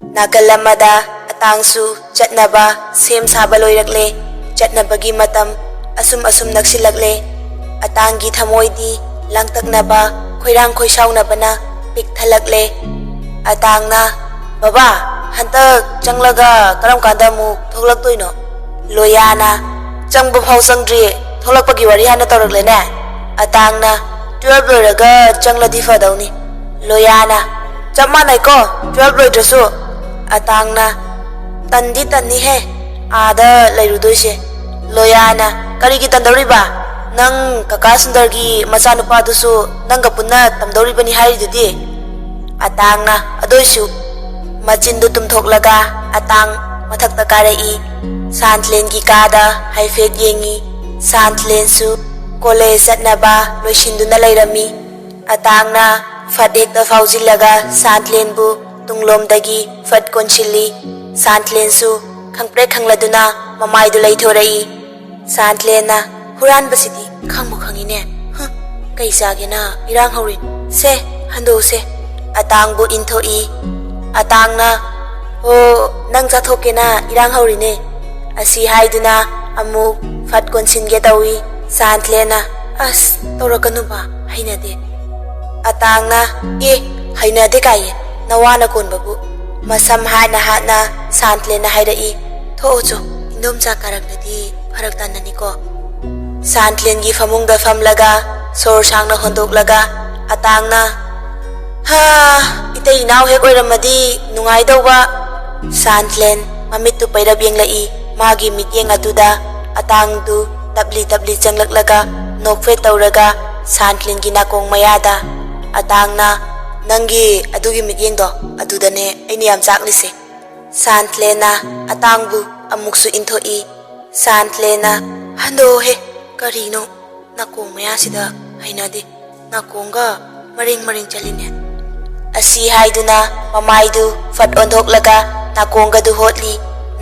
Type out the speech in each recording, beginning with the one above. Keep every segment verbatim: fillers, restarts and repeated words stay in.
ꯅꯥꯀꯜ ꯑꯃꯗ ꯑꯇꯥꯡꯁꯨ ꯆꯠꯅꯕ ꯁꯦꯝ ꯁꯥꯕ ꯂꯣꯏꯔꯛꯂꯦ꯫ ꯆꯠꯅꯕꯒꯤ ꯃꯇꯝ ꯑꯁꯨꯝ ꯑꯁꯨꯝ ꯅꯛꯁꯤꯜꯂꯛꯂꯦ꯫ ꯑꯇꯥꯡꯒꯤ ꯊꯃꯣꯏꯗꯤ ꯂꯥꯡꯇꯛꯅꯕ, ꯈꯣꯏꯔꯥꯡ ꯈꯣꯏꯁꯥꯎꯅꯕꯅ ꯄꯤꯛ ꯊꯜꯂꯛꯂꯦ꯫ ꯑꯇꯥꯡꯅ, "ꯕꯕꯥ, ꯍꯟꯗꯛ ꯆꯪꯂꯒ ꯀꯔꯝ ꯀꯥꯟꯗ ꯑꯃꯨꯛ ꯊꯣꯛꯂꯛꯇꯣꯏꯅꯣ?" ꯂꯣꯌꯥꯅ, "ꯆꯪꯕ ꯐꯥꯎ ꯆꯪꯗ꯭ꯔꯤ, ꯊꯣꯛꯂꯛꯄꯒꯤ ꯋꯥꯔꯤ ꯍꯥꯟꯅ ꯇꯧꯔꯛꯂꯦꯅꯦ?" ꯑꯇꯥꯡꯅ, "ꯇꯨꯋꯦꯜꯕ ꯂꯣꯏꯔꯒ ꯆꯪꯂꯗꯤ ꯐꯗꯧꯅꯤ꯫" ꯂꯣꯌꯥꯅ, "ꯆꯞ ꯃꯥꯟꯅꯩꯀꯣ, ꯇꯨꯋꯦꯜꯕ ꯂꯣꯏꯗ꯭ꯔꯁꯨ꯫" ꯑꯇꯥꯡꯅ, "ꯇꯟꯗꯤ ꯇꯟꯅꯤꯍꯦ, ꯑꯥꯗ ꯂꯩꯔꯨꯗꯣꯏꯁꯦ꯫" ꯂꯣꯌꯥꯅ, "ꯀꯔꯤꯒꯤ ꯇꯟꯗꯧꯔꯤꯕ? ꯅꯪ ꯀꯀꯥ ꯁꯨꯟꯗꯔꯒꯤ ꯃꯆꯥꯅꯨꯄꯥꯗꯨꯁꯨ ꯅꯪꯒ ꯄꯨꯟꯅ ꯇꯝꯗꯧꯔꯤꯕꯅꯤ ꯍꯥꯏꯔꯤꯗꯨꯗꯤ꯫" ꯑꯇꯥꯡꯅ, "ꯑꯗꯨꯏꯁꯨ꯫" ꯃꯆꯤꯟꯗꯨ ꯇꯨꯝꯊꯣꯛꯂꯒ ꯑꯇꯥꯡ ꯃꯊꯛꯇ ꯀꯥꯔꯛꯏ꯫ ꯁꯥꯟꯊꯂꯦꯟꯒꯤ ꯀꯥꯗ ꯍꯥꯏꯐꯦꯠ ꯌꯦꯡꯉꯤ꯫ ꯁꯥꯟꯊꯂꯦꯟꯁꯨ ꯀꯣꯂꯦꯖ ꯆꯠꯅꯕ ꯂꯣꯏꯁꯤꯟꯗꯨꯅ ꯂꯩꯔꯝꯃꯤ꯫ ꯑꯇꯥꯡꯅ ꯐꯠ ꯍꯦꯛꯇ ꯐꯥꯎꯖꯤꯜꯂꯒ ꯁꯥꯟꯊꯂꯦꯟꯕꯨ ꯇꯨꯡꯂꯣꯝꯗꯒꯤ ꯐꯠ ꯀꯣꯟꯁꯤꯜꯂꯤ꯫ ꯁꯥꯟꯊꯂꯦꯟꯁꯨ ꯈꯪꯄ꯭ꯔꯦꯛ ꯈꯪꯂꯗꯨꯅ ꯃꯃꯥꯏꯗꯨ ꯂꯩꯊꯣꯔꯛꯏ꯫ ꯁꯥꯟꯊꯂꯦꯟꯅ, "ꯍꯨꯔꯥꯟꯕꯁꯤꯗꯤ ꯈꯪꯕꯨ ꯈꯪꯉꯤꯅꯦ꯫ ꯍꯨꯝ, ꯀꯩ ꯆꯥꯒꯦꯅ ꯏꯔꯥꯡ ꯍꯧꯔꯤꯅꯣ? ꯁꯦ, ꯍꯟꯗꯣꯛꯁꯦ꯫" ꯑꯇꯥꯡꯕꯨ ꯏꯟꯊꯣꯛꯏ꯫ ꯑꯇꯥꯡꯅ, "ꯑꯣ, ꯅꯪ ꯆꯥꯊꯣꯛꯀꯦꯅ ꯏꯔꯥꯡ ꯍꯧꯔꯤꯅꯦ꯫" ꯑꯁꯤ ꯍꯥꯏꯗꯨꯅ ꯑꯃꯨꯛ ꯐꯠ ꯀꯣꯟꯁꯤꯟꯒꯦ ꯇꯧꯏ꯫ ꯁꯥꯟꯊꯂꯦꯟꯅ, "ꯑꯁ, ꯇꯧꯔꯛꯀꯅꯨꯕ, ꯍꯩꯅꯗꯦ꯫" ꯑꯇꯥꯡꯅ, "ꯑꯦ, ꯍꯩꯅꯗꯦ ꯀꯥꯏꯌꯦ, ꯅꯋꯥꯅ ꯀꯣꯟꯕꯕꯨ꯫" ꯃꯁꯝ ꯍꯥꯠꯅ ꯍꯥꯠꯅ ꯁꯥꯟꯊꯂꯦꯟꯅ ꯍꯥꯏꯔꯛꯏ, "ꯊꯣꯛꯎꯆꯣ, ꯏꯟꯗꯣꯝꯆꯥ ꯀꯥꯔꯛꯂꯗꯤ ꯐꯔꯛ ꯇꯥꯅꯅꯤꯀꯣ꯫" ꯁꯥꯟꯊꯂꯦꯟꯒꯤ ꯐꯃꯨꯡꯗ ꯐꯝꯂꯒ ꯁꯣꯔ ꯁꯥꯡꯅ ꯍꯣꯟꯗꯣꯛꯂꯒ ꯑꯇꯥꯡꯅ, "ꯍꯥ, ꯏꯇꯩ ꯏꯅꯥꯎ ꯍꯦꯛ ꯑꯣꯏꯔꯝꯃꯗꯤ ꯅꯨꯡꯉꯥꯏꯗꯧꯕ꯫" ꯁꯥꯟꯊꯂꯦꯟ ꯃꯃꯤꯠꯇꯨ ꯄꯩꯔꯞ ꯌꯦꯡꯂꯛꯏ꯫ ꯃꯥꯒꯤ ꯃꯤꯠꯌꯦꯡ ꯑꯗꯨꯗ ꯑꯇꯥꯡꯗꯨ ꯇꯞꯂꯤ ꯇꯞꯂꯤ ꯆꯪꯂꯛꯂꯒ ꯅꯣꯛꯐꯦꯠ ꯇꯧꯔꯒ ꯁꯥꯟꯊꯂꯦꯟꯒꯤ ꯅꯥꯀꯣꯡ ꯃꯌꯥꯗ꯫ ꯑꯇꯥꯡꯅ, "ꯅꯪꯒꯤ ꯑꯗꯨꯒꯤ ꯃꯤꯠꯌꯦꯡꯗꯣ ꯑꯗꯨꯗꯅꯦ ꯑꯩꯅ ꯌꯥꯝ ꯆꯥꯛꯂꯤꯁꯦ꯫" ꯁꯥꯟꯊꯂꯦꯟꯅ ꯑꯇꯥꯡꯕꯨ ꯑꯃꯨꯛꯁꯨ ꯏꯟꯊꯣꯛꯏ꯫ ꯁꯥꯟꯊꯂꯦꯟꯅ, "ꯍꯟꯗꯣꯛꯑꯣꯍꯦ, ꯀꯔꯤꯅꯣ? ꯅꯥꯀꯣꯡ ꯃꯌꯥꯁꯤꯗ ꯍꯩꯅꯗꯦ꯫ ꯅꯥꯀꯣꯡꯒ ꯃꯔꯦꯡ ꯃꯔꯦꯡ ꯆꯠꯂꯤꯅꯦ꯫" ꯑꯁꯤ ꯍꯥꯏꯗꯨꯅ ꯃꯃꯥꯏꯗꯨ ꯐꯠ ꯑꯣꯟꯊꯣꯛꯂꯒ ꯅꯥꯀꯣꯡꯒꯗꯨ ꯍꯣꯠꯂꯤ꯫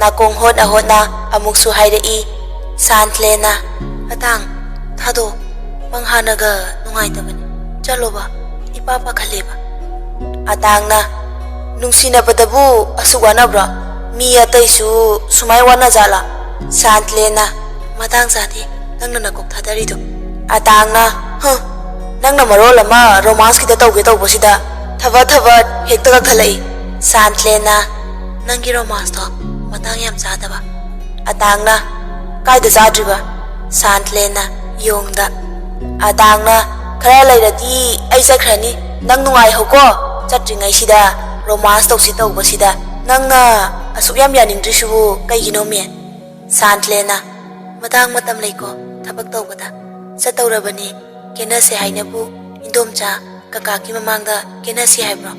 ꯅꯥꯀꯣꯡ ꯍꯣꯠꯅ ꯍꯣꯠꯅ ꯑꯃꯨꯛꯁꯨ ꯍꯥꯏꯔꯛꯏ꯫ ꯁꯥꯟꯊꯂꯦꯟꯅ, "ꯑꯇꯥꯡ, ꯊꯥꯗꯣꯛ꯫ ꯃꯪꯍꯥꯅꯒ ꯅꯨꯡꯉꯥꯏꯇꯕꯅꯤ꯫ ꯆꯠꯂꯣꯕ, ꯏꯄꯥ ꯄꯥꯈꯠꯂꯦꯕ꯫" ꯑꯇꯥꯡꯅ, ꯅꯨꯡꯁꯤꯅꯕꯗꯕꯨ ꯑꯁꯨꯛ ꯋꯥꯅꯕ꯭ꯔꯣ? ꯃꯤ ꯑꯇꯩꯁꯨ ꯁꯨꯃꯥꯏ ꯋꯥꯅꯖꯥꯠꯂꯥ? ꯁꯥꯟꯇꯂꯦꯟꯅ, "ꯃꯇꯥꯡ ꯆꯥꯗꯦ ꯅꯪꯅ ꯅꯀꯣꯛ ꯊꯥꯗꯔꯤꯗꯣ꯫" ꯑꯇꯥꯡꯅ, "ꯍ, ꯅꯪꯅ ꯃꯔꯣꯜ ꯑꯃ ꯔꯣꯃꯥꯟꯁꯀꯤꯗ ꯇꯧꯒꯦ ꯇꯧꯕꯁꯤꯗ ꯊꯕꯠ ꯊꯕꯠ ꯍꯦꯛꯇ ꯀꯛꯊꯠꯂꯛꯏ꯫" ꯁꯥꯟꯇꯂꯦꯟꯅ, "ꯅꯪꯒꯤ ꯔꯣꯃꯥꯟꯁꯇꯣ ꯃꯇꯥꯡ ꯌꯥꯝ ꯆꯥꯗꯕ꯫" ꯑꯇꯥꯡꯅ, "ꯀꯥꯏꯗ ꯆꯥꯗ꯭ꯔꯤꯕ?" ꯁꯥꯟꯇꯂꯦꯟꯅ, "ꯌꯣꯡꯗ꯫" ꯑꯇꯥꯡꯅ, "ꯈꯔ ꯂꯩꯔꯗꯤ ꯑꯩ ꯆꯠꯈ꯭ꯔꯅꯤ, ꯅꯪ ꯅꯨꯡꯉꯥꯏꯍꯧꯀꯣ꯫ ꯆꯠꯇ꯭ꯔꯤꯉꯩꯁꯤꯗ ꯔꯣꯃꯥꯟꯁ ꯇꯧꯁꯤ ꯇꯧꯕꯁꯤꯗ ꯅꯪꯅ ꯑꯁꯨꯛ ꯌꯥꯝ ꯌꯥꯅꯤꯡꯗ꯭ꯔꯤꯁꯤꯕꯨ ꯀꯩꯒꯤꯅꯣꯃꯤ?" ꯁꯥꯟꯇꯂꯦꯟꯅ, "ꯃꯇꯥꯡ ꯃꯇꯝ ꯂꯩꯀꯣ ꯊꯕꯛ ꯇꯧꯕꯗ꯫ ꯆꯠꯇꯧꯔꯕꯅꯤ, ꯀꯦꯅꯁꯦ ꯍꯥꯏꯅꯕꯨ ꯏꯟꯗꯣꯝꯆꯥ ꯀꯀꯥꯒꯤ ꯃꯃꯥꯡꯗ ꯀꯦꯅꯁꯤ ꯍꯥꯏꯕ꯭ꯔꯣ?"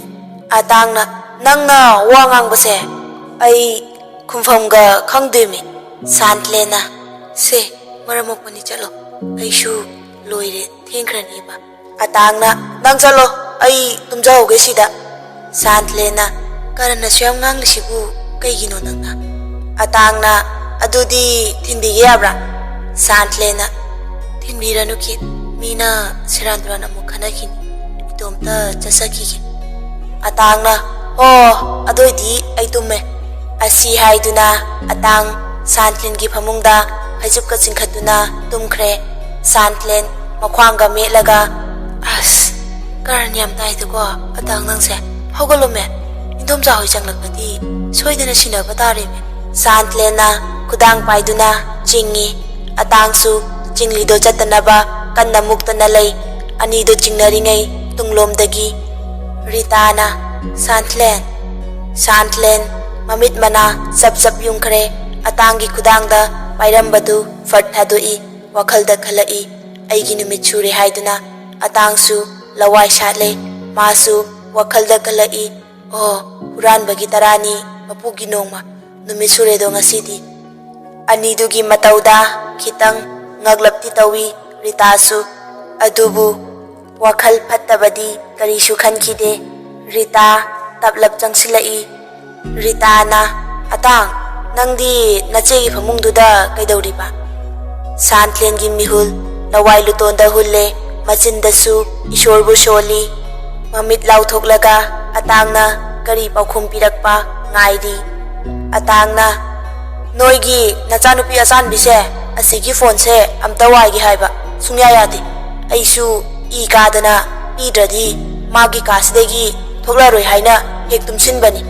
ꯑꯇꯥꯡꯅ, "ꯅꯪꯅ ꯋꯥ ꯉꯥꯡꯕꯁꯦ ꯑꯩ ꯈꯨꯝꯐꯝꯒ ꯈꯪꯗꯦꯃꯤ꯫" ꯁꯥꯟꯇꯂꯦꯟꯅ, "ꯁꯦ, ꯃꯔꯝ ꯃꯣꯛꯄꯅꯤ, ꯆꯠꯂꯣ, ꯑꯩꯁꯨ ꯂꯣꯏꯔꯦ, ꯊꯦꯡꯈ꯭ꯔꯅꯤꯕ꯫" ꯑꯇꯥꯡꯅ, "ꯅꯪ ꯆꯠꯂꯣ, ꯑꯩ ꯇꯨꯝꯖꯍꯧꯒꯦ ꯁꯤꯗ꯫" ꯁꯥꯟꯇꯂꯦꯟꯅ, "ꯀꯔꯟꯅꯁꯨ ꯌꯥꯝ ꯉꯥꯡꯂꯤꯁꯤꯕꯨ ꯀꯩꯒꯤꯅꯣ ꯅꯪꯅ?" ꯑꯇꯥꯡꯅ, "ꯑꯗꯨꯗꯤ ꯊꯤꯟꯕꯤꯒꯦ ꯌꯥꯕ꯭ꯔꯥ?" ꯁꯥꯟꯇꯂꯦꯟꯅ, "ꯊꯤꯟꯕꯤꯔꯅꯨ ꯈꯤꯠ, ꯃꯤꯅ ꯁꯦꯔꯥꯟ ꯇꯨꯔꯥꯟ ꯑꯃꯨꯛ ꯈꯟꯅꯈꯤꯅꯤ, ꯏꯇꯣꯝꯇ ꯆꯠꯆꯈꯤꯒꯦ꯫" ꯑꯇꯥꯡꯅ, "ꯑꯣ, ꯑꯗꯨꯏꯗꯤ ꯑꯩ ꯇꯨꯝꯃꯦ꯫" ꯑꯁꯤ ꯍꯥꯏꯗꯨꯅ ꯑꯇꯥꯡ ꯁꯥꯟꯇꯂꯦꯟꯒꯤ ꯐꯃꯨꯡꯗ ꯐꯩꯖꯨꯞꯀ ꯆꯤꯡꯈꯠꯇꯨꯅ ꯇꯨꯝꯈ꯭ꯔꯦ꯫ ꯁꯥꯟꯇꯂꯦꯟ ꯃꯈ꯭ꯋꯥꯡꯒ ꯃꯦꯠꯂꯒ, "ꯑꯁ, ꯀꯔꯟ ꯌꯥꯝ ꯇꯥꯏꯗꯀꯣ ꯑꯇꯥꯡ ꯅꯪꯁꯦ꯫ ꯍꯧꯒꯠꯂꯣꯃꯦ, ꯏꯟꯗꯣꯝꯆꯥ ꯍꯣꯏ ꯆꯪꯂꯛꯂꯗꯤ ꯁꯣꯏꯗꯅ ꯁꯤꯟꯅꯕ ꯇꯥꯔꯦꯃꯦ꯫" ꯁꯥꯟꯇꯂꯦꯟꯅ ꯈꯨꯗꯥꯡ ꯄꯥꯏꯗꯨꯅ ꯆꯤꯡꯉꯤ꯫ ꯑꯇꯥꯡꯁꯨ ꯆꯤꯡꯂꯤꯗꯣ ꯆꯠꯇꯅꯕ ꯀꯟꯅ ꯃꯨꯛꯇꯅ ꯂꯩ꯫ ꯑꯅꯤꯗꯣ ꯆꯤꯡꯅꯔꯤꯉꯩ ꯇꯨꯡꯂꯣꯝꯗꯒꯤ ꯔꯤꯇꯥꯅ, "ꯁꯥꯟꯇꯂꯦꯟ, ꯁꯥꯟꯇꯂꯦꯟ!" ꯃꯃꯤꯠ ꯃꯅꯥ ꯆꯞ ꯆꯞ ꯌꯨꯡꯈ꯭ꯔꯦ꯫ ꯑꯇꯥꯡꯒꯤ ꯈꯨꯗꯥꯡꯗ ꯄꯥꯏꯔꯝꯕꯗꯨ ꯐꯠ ꯊꯥꯗꯣꯛꯏ꯫ ꯋꯥꯈꯜꯗ ꯈꯜꯂꯛꯏ, "ꯑꯩꯒꯤ ꯅꯨꯃꯤꯠ ꯁꯨꯔꯦ" ꯍꯥꯏꯗꯨꯅ꯫ ꯑꯇꯥꯡꯁꯨ ꯂꯋꯥꯏ ꯁꯥꯠꯂꯦ꯫ ꯃꯥꯁꯨ ꯋꯥꯈꯜꯗ ꯈꯜꯂꯛꯏ, "ꯑꯣ, ꯍꯨꯔꯥꯟꯕꯒꯤ ꯇꯔꯥꯅꯤ, ꯃꯄꯨꯒꯤ ꯅꯣꯡꯃ, ꯅꯨꯃꯤꯠ ꯁꯨꯔꯦꯗꯣ ꯉꯁꯤꯗꯤ꯫" ꯑꯅꯤꯗꯨꯒꯤ ꯃꯇꯧꯗ ꯈꯤꯇꯪ ꯉꯛꯂꯞꯇꯤ ꯇꯧꯏ ꯔꯤꯇꯥꯁꯨ꯫ ꯑꯗꯨꯕꯨ ꯋꯥꯈꯜ ꯐꯠꯇꯕꯗꯤ ꯀꯔꯤꯁꯨ ꯈꯟꯈꯤꯗꯦ꯫ ꯔꯤꯇꯥ ꯇꯞꯂꯞ ꯆꯪꯁꯤꯜꯂꯛꯏ꯫ ꯔꯤꯇꯥꯅ, "ꯑꯇꯥꯡ, ꯅꯪꯗꯤ ꯅꯆꯦꯒꯤ ꯐꯃꯨꯡꯗꯨꯗ ꯀꯩꯗꯧꯔꯤꯕ?" ꯁꯥꯟꯇꯂꯦꯟꯒꯤ ꯃꯤꯍꯨꯜ ꯂꯋꯥꯏ ꯂꯨꯇꯣꯟꯗ ꯍꯨꯜꯂꯦ, ꯃꯆꯤꯟꯗꯁꯨ ꯏꯁꯣꯔꯕꯨ ꯁꯣꯜꯂꯤ꯫ ꯃꯃꯤꯠ ꯂꯥꯎꯊꯣꯛꯂꯒ ꯑꯇꯥꯡꯅ, ꯀꯔꯤ ꯄꯥꯎꯈꯨꯝ ꯄꯤꯔꯛꯄ ꯉꯥꯏꯔꯤ꯫ ꯑꯇꯥꯡꯅ, "ꯅꯣꯏꯒꯤ ꯅꯆꯥꯅꯨꯄꯤ ꯑꯆꯥꯟꯕꯤꯁꯦ ꯑꯁꯤꯒꯤ ꯐꯣꯟꯁꯦ ꯑꯝꯇ ꯋꯥꯏꯒꯦ ꯍꯥꯏꯕ ꯁꯨꯡꯌꯥ ꯌꯥꯗꯦ꯫ ꯑꯩꯁꯨ ꯏ ꯀꯥꯗꯅ ꯄꯤꯗ꯭ꯔꯗꯤ ꯃꯥꯒꯤ ꯀꯥꯁꯤꯗꯒꯤ ꯊꯣꯛꯂꯔꯣꯏ ꯍꯥꯏꯅ ꯍꯦꯛ ꯇꯨꯝꯁꯤꯟꯕꯅꯤ꯫"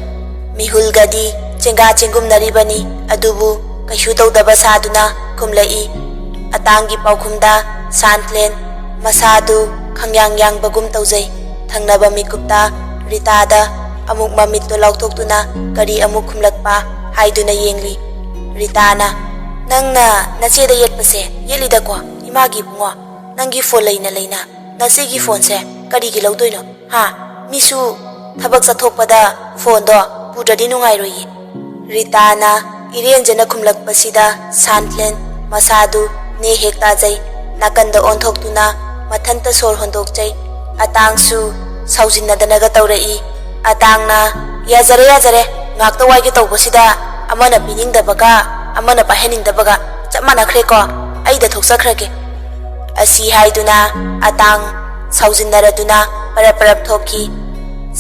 ꯃꯤꯍꯨꯜꯒꯗꯤ ꯆꯦꯡꯒꯥ ꯆꯦꯡꯒꯨꯝꯅꯔꯤꯕꯅꯤ, ꯑꯗꯨꯕꯨ ꯀꯩꯁꯨ ꯇꯧꯗꯕ ꯁꯥꯗꯨꯅ ꯈꯨꯝꯂꯛꯏ꯫ ꯑꯇꯥꯡꯒꯤ ꯄꯥꯎꯈꯨꯝꯗ ꯁꯥꯟꯊ꯭ꯂꯦꯟ ꯃꯁꯥꯗꯨ ꯈꯪꯌꯥꯡ ꯌꯥꯡꯕꯒꯨꯝ ꯇꯧꯖꯩ꯫ ꯊꯪꯅꯕ ꯃꯤꯀꯨꯞꯇ ꯔꯤꯇꯥꯗ ꯑꯃꯨꯛ ꯃꯃꯤꯠꯇꯨ ꯂꯥꯎꯊꯣꯛꯇꯨꯅ ꯀꯔꯤ ꯑꯃꯨꯛ ꯈꯨꯝꯂꯛꯄ ꯍꯥꯏꯗꯨꯅ ꯌꯦꯡꯂꯤ꯫ ꯔꯤꯇꯥꯅ, "ꯅꯪꯅ ꯅꯆꯦꯗ ꯌꯦꯠꯄꯁꯦ ꯌꯦꯠꯂꯤꯗꯀꯣ, ꯏꯃꯥꯒꯤ ꯏꯕꯨꯡꯉꯣ? ꯅꯪꯒꯤ ꯐꯣꯟ ꯂꯩꯅ ꯂꯩꯅ ꯅꯆꯦꯒꯤ ꯐꯣꯟꯁꯦ ꯀꯔꯤꯒꯤ ꯂꯧꯗꯣꯏꯅꯣ? ꯍꯥ? ꯃꯤꯁꯨ ꯊꯕꯛ ꯆꯠꯊꯣꯛꯄꯗ ꯐꯣꯟꯗꯣ ꯄꯨꯗ꯭ꯔꯗꯤ ꯅꯨꯡꯉꯥꯏꯔꯣꯏꯌꯦ꯫" ꯔꯤꯇꯥꯅ ꯏꯔꯦꯟꯖꯅ ꯈꯨꯝꯂꯛꯄꯁꯤꯗ ꯁꯥꯟꯊ꯭ꯂꯦꯟ ꯃꯁꯥꯗꯨ ꯅꯦ ꯍꯦꯛ ꯇꯥꯖꯩ꯫ ꯅꯥꯀꯟꯗ ꯑꯣꯟꯊꯣꯛꯇꯨꯅ ꯃꯊꯟꯇ ꯁꯣꯔ ꯍꯣꯟꯗꯣꯛꯆꯩ꯫ ꯑꯇꯥꯡꯁꯨ ꯁꯥꯎꯖꯤꯟꯅꯗꯅꯒ ꯇꯧꯔꯛꯏ꯫ ꯑꯇꯥꯡꯅ, "ꯌꯥꯖꯔꯦ, ꯌꯥꯖꯔꯦ, ꯉꯥꯛꯇ ꯋꯥꯏꯒꯦ ꯇꯧꯕꯁꯤꯗ ꯑꯃꯅ ꯄꯤꯅꯤꯡꯗꯕꯒ ꯑꯃꯅ ꯄꯥꯏꯍꯟꯅꯤꯡꯗꯕꯒ ꯆꯞ ꯃꯥꯟꯅꯈ꯭ꯔꯦꯀꯣ꯫ ꯑꯩꯗ ꯊꯣꯛꯆꯈ꯭ꯔꯒꯦ꯫" ꯑꯁꯤ ꯍꯥꯏꯗꯨꯅ ꯑꯇꯥꯡ ꯁꯥꯎꯖꯤꯟꯅꯔꯗꯨꯅ ꯄꯔꯞ ꯄꯔꯞ ꯊꯣꯛꯈꯤ꯫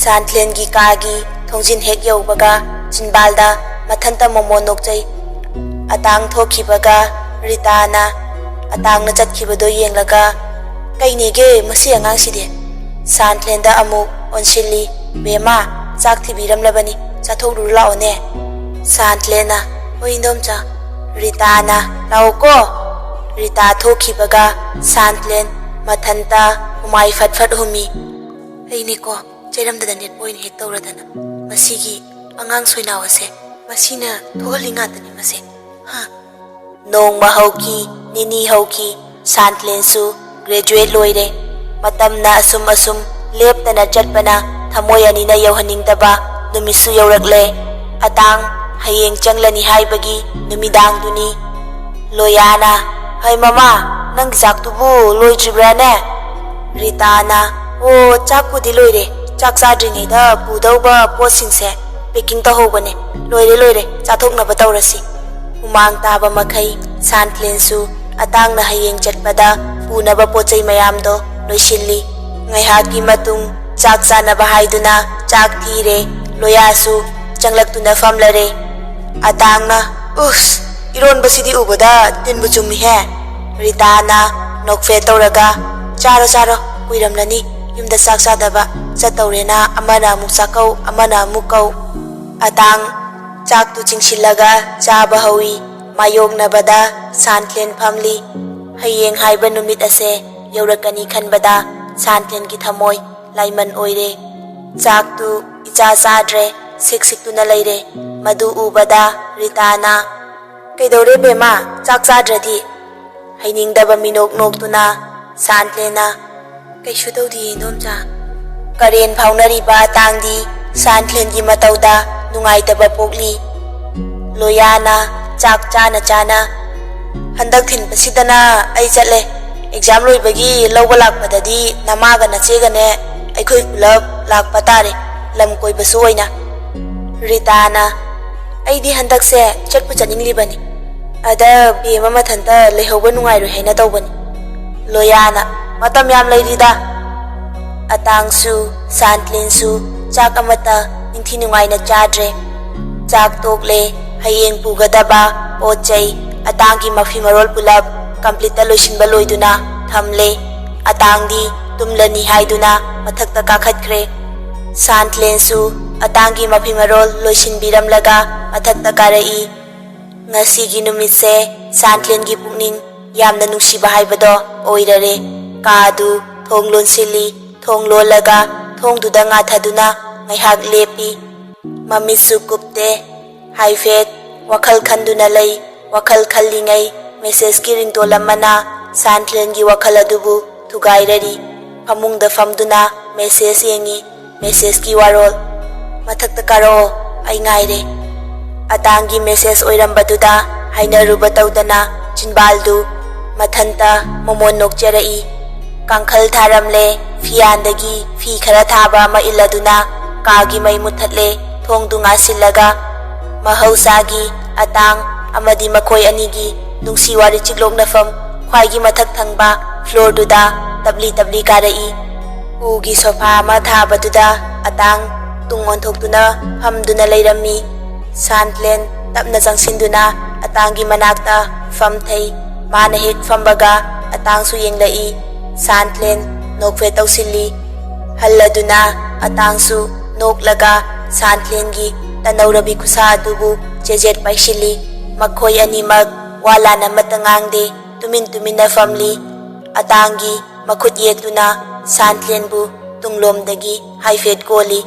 ꯁꯥꯟꯊ꯭ꯂꯦꯟꯒꯤ ꯀꯥꯒꯤ ꯊꯣꯡꯖꯤꯟ ꯍꯦꯛ ꯌꯧꯕꯒ ꯆꯤꯟꯕꯥꯜꯗ ꯃꯊꯟꯇ ꯃꯣꯃꯣꯟ ꯅꯣꯛꯆꯩ꯫ ꯑꯇꯥꯡ ꯊꯣꯛꯈꯤꯕꯒ ꯔꯤꯇꯥꯅ ꯑꯇꯥꯡꯅ ꯆꯠꯈꯤꯕꯗꯣ ꯌꯦꯡꯂꯒ, "ꯀꯩꯅꯦꯒꯦ ꯃꯁꯤ ꯑꯉꯥꯡꯁꯤꯗꯤ?" ꯁꯥꯟꯊ꯭ꯂꯦꯟꯗ ꯑꯃꯨꯛ ꯑꯣꯟꯁꯤꯜꯂꯤ꯫ "ꯕꯦꯝꯃ, ꯆꯥꯛ ꯊꯤꯕꯤꯔꯝꯂꯕꯅꯤ, ꯆꯥꯊꯣꯛꯂꯨꯔꯨ ꯂꯥꯛꯑꯣꯅꯦ꯫" ꯁꯥꯟꯊ꯭ꯂꯦꯟꯅ, "ꯍꯣꯏ ꯏꯟꯗꯣꯝꯆꯥ꯫" ꯔꯤꯇꯥꯅ, "ꯂꯥꯛꯑꯣꯀꯣ꯫" ꯔꯤꯇꯥ ꯊꯣꯛꯈꯤꯕꯒ ꯁꯥꯟꯊ꯭ꯂꯦꯟ ꯃꯊꯟꯇ ꯍꯨꯃꯥꯏ ꯐꯠ ꯐꯠ ꯍꯨꯝꯃꯤ꯫ "ꯑꯩꯅꯦꯀꯣ, ꯆꯩꯔꯝꯗꯗ ꯅꯦꯠꯄ ꯑꯣꯏꯅ ꯍꯦꯛ ꯇꯧꯔꯗꯅ꯫ ꯃꯁꯤꯒꯤ ꯑꯉꯥꯡ ꯁꯣꯏꯅꯥꯎ ꯑꯁꯦ ꯃꯁꯤꯅ ꯊꯣꯛꯍꯜꯂꯤ ꯉꯥꯛꯇꯅꯤ ꯃꯁꯦ꯫ ꯍꯥ?" ꯅꯣꯡꯃ ꯍꯧꯈꯤ, ꯅꯤꯅꯤ ꯍꯧꯈꯤ, ꯁꯥꯟꯊ꯭ꯂꯦꯟꯁꯨ ꯒ꯭ꯔꯦꯖꯨꯑꯦꯠ ꯂꯣꯏꯔꯦ꯫ ꯃꯇꯝꯅ ꯑꯁꯨꯝ ꯑꯁꯨꯝ ꯂꯦꯞꯇꯅ ꯆꯠꯄꯅ ꯊꯃꯣꯏ ꯑꯅꯤꯅ ꯌꯧꯍꯟꯅꯤꯡꯗꯕ ꯅꯨꯃꯤꯠꯁꯨ ꯌꯧꯔꯛꯂꯦ꯫ ꯑꯇꯥꯡ ꯍꯌꯦꯡ ꯆꯪꯂꯅꯤ ꯍꯥꯏꯕꯒꯤ ꯅꯨꯃꯤꯗꯥꯡꯗꯨꯅꯤ꯫ ꯂꯣꯌꯥꯅ, "ꯍꯩ ꯃꯃꯥ, ꯅꯪꯒꯤ ꯆꯥꯛꯇꯨꯕꯨ ꯂꯣꯏꯗ꯭ꯔꯤꯕ꯭ꯔꯥꯅꯦ?" ꯔꯤꯇꯥꯅ, "ꯑꯣ, ꯆꯥꯛꯄꯨꯗꯤ ꯂꯣꯏꯔꯦ꯫ ꯆꯥꯛ ꯆꯥꯗ꯭ꯔꯤꯉꯩꯗ ꯄꯨꯗꯧꯕ ꯄꯣꯠꯁꯤꯡꯁꯦ ꯄꯦꯀꯤꯡ ꯇꯧꯍꯧꯕꯅꯦ꯫ ꯂꯣꯏꯔꯦ, ꯂꯣꯏꯔꯦ, ꯆꯥꯊꯣꯛꯅꯕ ꯇꯧꯔꯁꯤ꯫" ꯍꯨꯃꯥꯡ ꯇꯥꯕ ꯃꯈꯩ ꯁꯥꯟꯊ꯭ꯂꯦꯟꯁꯨ ꯑꯇꯥꯡꯅ ꯍꯌꯦꯡ ꯆꯠꯄꯗ ꯄꯨꯅꯕ ꯄꯣꯠ ꯆꯩ ꯃꯌꯥꯝꯗꯣ ꯂꯣꯏꯁꯤꯜꯂꯤ꯫ ꯉꯥꯏꯍꯥꯛꯀꯤ ꯃꯇꯨꯡ ꯆꯥꯛ ꯆꯥꯅꯕ ꯍꯥꯏꯗꯨꯅ ꯆꯥꯛ ꯊꯤꯔꯦ꯫ ꯂꯣꯌꯥꯁꯨ ꯆꯪꯂꯛꯇꯨꯅ ꯐꯝꯂꯔꯦ꯫ ꯑꯇꯥꯡꯅ, "ꯎꯁ, ꯏꯔꯣꯟꯕꯁꯤꯗꯤ ꯎꯕꯗ ꯇꯤꯟꯕꯨ ꯆꯨꯝꯃꯤꯍꯦ"꯫ ꯔꯤꯇꯥꯅ ꯅꯣꯛꯐꯦꯠ ꯇꯧꯔꯒ, "ꯆꯥꯔꯣ, ꯆꯥꯔꯣ, ꯀꯨꯏꯔꯝꯂꯅꯤ ꯌꯨꯝꯗ ꯆꯥꯛ ꯆꯥꯗꯕ꯫ ꯆꯠꯇꯧꯔꯦꯅ ꯑꯃꯅ ꯑꯃꯨꯛ ꯆꯥꯛꯀꯧ, ꯑꯃꯅ ꯑꯃꯨꯛ ꯀꯧ"꯫ ꯑꯇꯥꯡ ꯆꯥꯛꯇꯨ ꯆꯤꯡꯁꯤꯜꯂꯒ ꯆꯥꯕ ꯍꯧꯏ꯫ ꯃꯥꯌꯣꯛꯅꯕꯗ ꯁꯥꯟꯊ꯭ꯂꯦꯟ ꯐꯝꯂꯤ꯫ ꯍꯌꯦꯡ ꯍꯥꯏꯕ ꯅꯨꯃꯤꯠ ꯑꯁꯦ ꯌꯧꯔꯛꯀꯅꯤ ꯈꯟꯕꯗ ꯁꯥꯟꯊ꯭ꯂꯦꯟꯒꯤ ꯊꯃꯣꯏ ꯂꯥꯏꯃꯟ ꯑꯣꯏꯔꯦ꯫ ꯆꯥꯛꯇꯨ ꯏꯆꯥ ꯆꯥꯗ꯭ꯔꯦ, ꯁꯤꯛ ꯁꯤꯛꯇꯨꯅ ꯂꯩꯔꯦ꯫ ꯃꯗꯨ ꯎꯕꯗ ꯔꯤꯇꯥꯅ, "ꯀꯩꯗꯧꯔꯦ ꯕꯦꯝꯃ, ꯆꯥꯛ ꯆꯥꯗ꯭ꯔꯗꯤ?" ꯍꯩꯅꯤꯡꯗꯕ ꯃꯤꯅꯣꯛ ꯅꯣꯛꯇꯨꯅ ꯁꯥꯟꯊ꯭ꯂꯦꯟꯅ, "ꯀꯩꯁꯨ ꯇꯧꯗꯤꯌꯦ, ꯏꯟꯗꯣꯝꯆꯥ"꯫ ꯀꯔꯦꯟ ꯐꯥꯎꯅꯔꯤꯕ ꯑꯇꯥꯡꯗꯤ ꯁꯥꯟꯊ꯭ꯂꯦꯟꯒꯤ ꯃꯇꯧꯗ ꯅꯨꯡꯉꯥꯏꯇꯕ ꯄꯣꯛꯂꯤ꯫ ꯂꯣꯌꯥꯅ ꯆꯥꯛ ꯆꯥꯅ ꯆꯥꯅ, "ꯍꯟꯗꯛ ꯊꯤꯟꯕꯁꯤꯗꯅ ꯑꯩ ꯆꯠꯂꯦ꯫ ꯑꯦꯛꯖꯥꯝ ꯂꯣꯏꯕꯒꯤ ꯂꯧꯕ ꯂꯥꯛꯄꯗꯗꯤ ꯅꯃꯥꯒ ꯅꯆꯦꯒꯅꯦ ꯑꯩꯈꯣꯏ ꯄꯨꯂꯞ ꯂꯥꯛꯄ ꯇꯥꯔꯦ, ꯂꯝ ꯀꯣꯏꯕꯁꯨ ꯑꯣꯏꯅ"꯫ ꯔꯤꯇꯥꯅ, "ꯑꯩꯗꯤ ꯍꯟꯗꯛꯁꯦ ꯆꯠꯄꯨ ꯆꯠꯅꯤꯡꯂꯤꯕꯅꯤ꯫ ꯑꯗ ꯕꯦꯝꯃ ꯃꯊꯟꯇ ꯂꯩꯍꯧꯕ ꯅꯨꯡꯉꯥꯏꯔꯣꯏ ꯍꯥꯏꯅ ꯇꯧꯕꯅꯤ"꯫ ꯂꯣꯌꯥꯅ, "ꯃꯇꯝ ꯌꯥꯝ ꯂꯩꯔꯤꯗ"꯫ ꯑꯇꯥꯡꯁꯨ ꯁꯥꯟꯊ꯭ꯂꯦꯟꯁꯨ ꯆꯥꯛ ꯑꯃꯠꯇ ꯅꯤꯡꯊꯤ ꯅꯨꯡꯉꯥꯏꯅ ꯆꯥꯗ꯭ꯔꯦ꯫ ꯆꯥꯛ ꯇꯣꯛꯂꯦ꯫ ꯍꯌꯦꯡ ꯄꯨꯒꯗꯕ ꯄꯣꯠ ꯆꯩ, ꯑꯇꯥꯡꯒꯤ ꯃꯐꯤ ꯃꯔꯣꯜ ꯄꯨꯂꯞ ꯀꯝꯄ꯭ꯂꯤꯠꯇ ꯂꯣꯏꯁꯤꯟꯕ ꯂꯣꯏꯗꯨꯅ ꯊꯝꯂꯦ꯫ ꯑꯇꯥꯡꯗꯤ ꯇꯨꯝꯂꯅꯤ ꯍꯥꯏꯗꯨꯅ ꯃꯊꯛꯇ ꯀꯥꯈꯠꯈ꯭ꯔꯦ꯫ ꯁꯥꯟꯊ꯭ꯂꯦꯟꯁꯨ ꯑꯇꯥꯡꯒꯤ ꯃꯐꯤ ꯃꯔꯣꯜ ꯂꯣꯏꯁꯤꯟꯕꯤꯔꯝꯂꯒ ꯃꯊꯛꯇ ꯀꯥꯔꯛꯏ꯫ ꯉꯁꯤꯒꯤ ꯅꯨꯃꯤꯠꯁꯦ ꯁꯥꯟꯊ꯭ꯂꯦꯟꯒꯤ ꯄꯨꯛꯅꯤꯡ ꯌꯥꯝꯅ ꯅꯨꯡꯁꯤꯕ ꯍꯥꯏꯕꯗꯣ ꯑꯣꯏꯔꯔꯦ꯫ ꯀꯥꯗꯨ ꯊꯣꯡ ꯂꯣꯟꯁꯤꯜꯂꯤ꯫ ꯊꯣꯡ ꯂꯣꯜꯂꯒ ꯊꯣꯡꯗꯨꯗ ꯉꯥꯊꯗꯨꯅ ꯉꯥꯏꯍꯥꯛ ꯂꯦꯞꯄꯤ꯫ ꯃꯃꯤꯠꯁꯨ ꯀꯨꯞꯇꯦ꯫ ꯍꯥꯏꯐꯦꯠ ꯋꯥꯈꯜ ꯈꯟꯗꯨꯅ ꯂꯩ꯫ ꯋꯥꯈꯜ ꯈꯜꯂꯤꯉꯩ ꯃꯦꯁꯦꯖꯀꯤ ꯔꯤꯡꯇꯣꯟ ꯑꯃꯅ ꯁꯥꯟꯊ꯭ꯂꯦꯟꯒꯤ ꯋꯥꯈꯜ ꯑꯗꯨꯕꯨ ꯊꯨꯒꯥꯏꯔꯔꯤ꯫ ꯐꯃꯨꯡꯗ ꯐꯝꯗꯨꯅ ꯃꯦꯁꯦꯖ ꯌꯦꯡꯉꯤ꯫ ꯃꯦꯁꯦꯖꯀꯤ ꯋꯥꯔꯣꯜ꯫ "ꯃꯊꯛꯇ ꯀꯥꯔꯛꯑꯣ, ꯑꯩ ꯉꯥꯏꯔꯦ"꯫ ꯑꯇꯥꯡꯒꯤ ꯃꯦꯁꯦꯖ ꯑꯣꯏꯔꯝꯕꯗꯨꯗ ꯍꯥꯏꯅꯔꯨꯕ ꯇꯧꯗꯅ ꯆꯤꯟꯕꯥꯜꯗꯨ ꯃꯊꯟꯇ ꯃꯣꯃꯣꯟ ꯅꯣꯛꯆꯔꯛꯏ꯫ ꯀꯥꯡꯈꯜ ꯊꯥꯔꯝꯂꯦ꯫ ꯐꯤꯌꯥꯟꯗꯒꯤ ꯐꯤ ꯈꯔ ꯊꯥꯕ ꯑꯃ ꯏꯜꯂꯗꯨꯅ ꯀꯥꯒꯤ ꯃꯩ ꯃꯨꯠꯊꯠꯂꯦ꯫ ꯊꯣꯡꯗꯨ ꯉꯥꯁꯤꯜꯂꯒ ꯃꯍꯧꯁꯥꯒꯤ ꯑꯇꯥꯡ ꯑꯃꯗꯤ ꯃꯈꯣꯏ ꯑꯅꯤꯒꯤ ꯅꯨꯡꯁꯤ ꯋꯥꯔꯤ ꯆꯤꯛꯂꯣꯛꯅꯐꯝ ꯈ꯭ꯋꯥꯏꯒꯤ ꯃꯊꯛ ꯊꯪꯕ ꯐ꯭ꯂꯣꯔꯗꯨꯗ ꯇꯞꯂꯤ ꯇꯞꯂꯤ ꯀꯥꯔꯛꯏ꯫ ꯎꯒꯤ ꯁꯣꯐꯥ ꯑꯃ ꯊꯥꯕꯗꯨꯗ ꯑꯇꯥꯡ ꯇꯨꯡ ꯑꯣꯟꯊꯣꯛꯇꯨꯅ ꯐꯝꯗꯨꯅ ꯂꯩꯔꯝꯃꯤ꯫ ꯁꯥꯟꯇ꯭ꯂꯦꯟ ꯇꯞꯅ ꯆꯪꯁꯤꯟꯗꯨꯅ ꯑꯇꯥꯡꯒꯤ ꯃꯅꯥꯛꯇ ꯐꯝꯊꯩ꯫ ꯃꯥꯅ ꯍꯦꯛ ꯐꯝꯕꯒ ꯑꯇꯥꯡꯁꯨ ꯌꯦꯡꯂꯛꯏ꯫ ꯁꯥꯟꯇ꯭ꯂꯦꯟ ꯅꯣꯛꯐꯦꯠ ꯇꯧꯁꯤꯜꯂꯤ꯫ ꯍꯜꯂꯗꯨꯅ ꯑꯇꯥꯡꯁꯨ ꯅꯣꯛꯂꯒ ꯁꯥꯟꯇ꯭ꯂꯦꯟꯒꯤ ꯇꯅꯧꯔꯕꯤ ꯈꯨꯠꯁꯥ ꯑꯗꯨꯕꯨ ꯆꯦꯖꯦꯠ ꯄꯥꯏꯁꯤꯜꯂꯤ꯫ ꯃꯈꯣꯏ ꯑꯅꯤꯃꯛ ꯋꯥ ꯂꯥꯟ ꯑꯃꯠꯇ ꯉꯥꯡꯗꯦ꯫ ꯇꯨꯃꯤꯟ ꯇꯨꯃꯤꯟꯅ ꯐꯝꯂꯤ꯫ ꯑꯇꯥꯡꯒꯤ ꯃꯈꯨꯠ ꯌꯦꯠꯇꯨꯅ ꯁꯥꯟꯇ꯭ꯂꯦꯟꯕꯨ ꯇꯨꯡꯂꯣꯝꯗꯒꯤ ꯍꯥꯏꯐꯦꯠ ꯀꯣꯜꯂꯤ꯫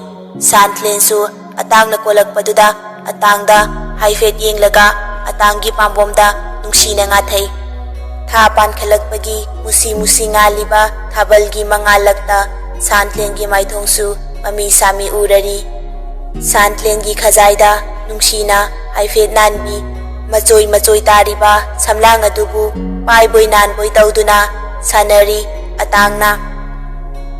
ꯁꯥꯟꯇ꯭ꯂꯦꯟꯁꯨ ꯑꯇꯥꯡꯅ ꯀꯣꯜꯂꯛꯄꯗꯨꯗ ꯑꯇꯥꯡꯗ ꯍꯥꯏꯐꯦꯠ ꯌꯦꯡꯂꯒ ꯑꯇꯥꯡꯒꯤ ꯄꯥꯝꯕꯣꯝꯗ ꯅꯨꯡꯁꯤꯅ ꯉꯥꯊꯩ꯫ ꯊꯥ ꯄꯥꯟꯈꯠꯂꯛꯄꯒꯤ ꯃꯨꯁꯤ ꯃꯨꯁꯤ ꯉꯥꯜꯂꯤꯕ ꯊꯥꯕꯜꯒꯤ ꯃꯉꯥꯜꯂꯛꯇ ꯁꯥꯟꯇ꯭ꯂꯦꯟꯒꯤ ꯃꯥꯏꯊꯣꯡꯁꯨ ꯃꯃꯤ ꯁꯥꯃꯤ ꯎꯔꯔꯤ꯫ ꯁꯥꯟꯇ꯭ꯂꯦꯟꯒꯤ ꯈꯖꯥꯏꯗ ꯅꯨꯡꯁꯤꯅ ꯍꯥꯏꯐꯦꯠ ꯅꯥꯟꯕꯤ, ꯃꯆꯣꯏ ꯃꯆꯣꯏ ꯇꯥꯔꯤꯕ ꯁꯝꯂꯥꯡ ꯑꯗꯨꯕꯨ ꯄꯥꯏꯕꯣꯏ ꯅꯥꯟꯕꯣꯏ ꯇꯧꯗꯨꯅ ꯁꯥꯟꯅꯔꯤ꯫ ꯑꯇꯥꯡꯅ,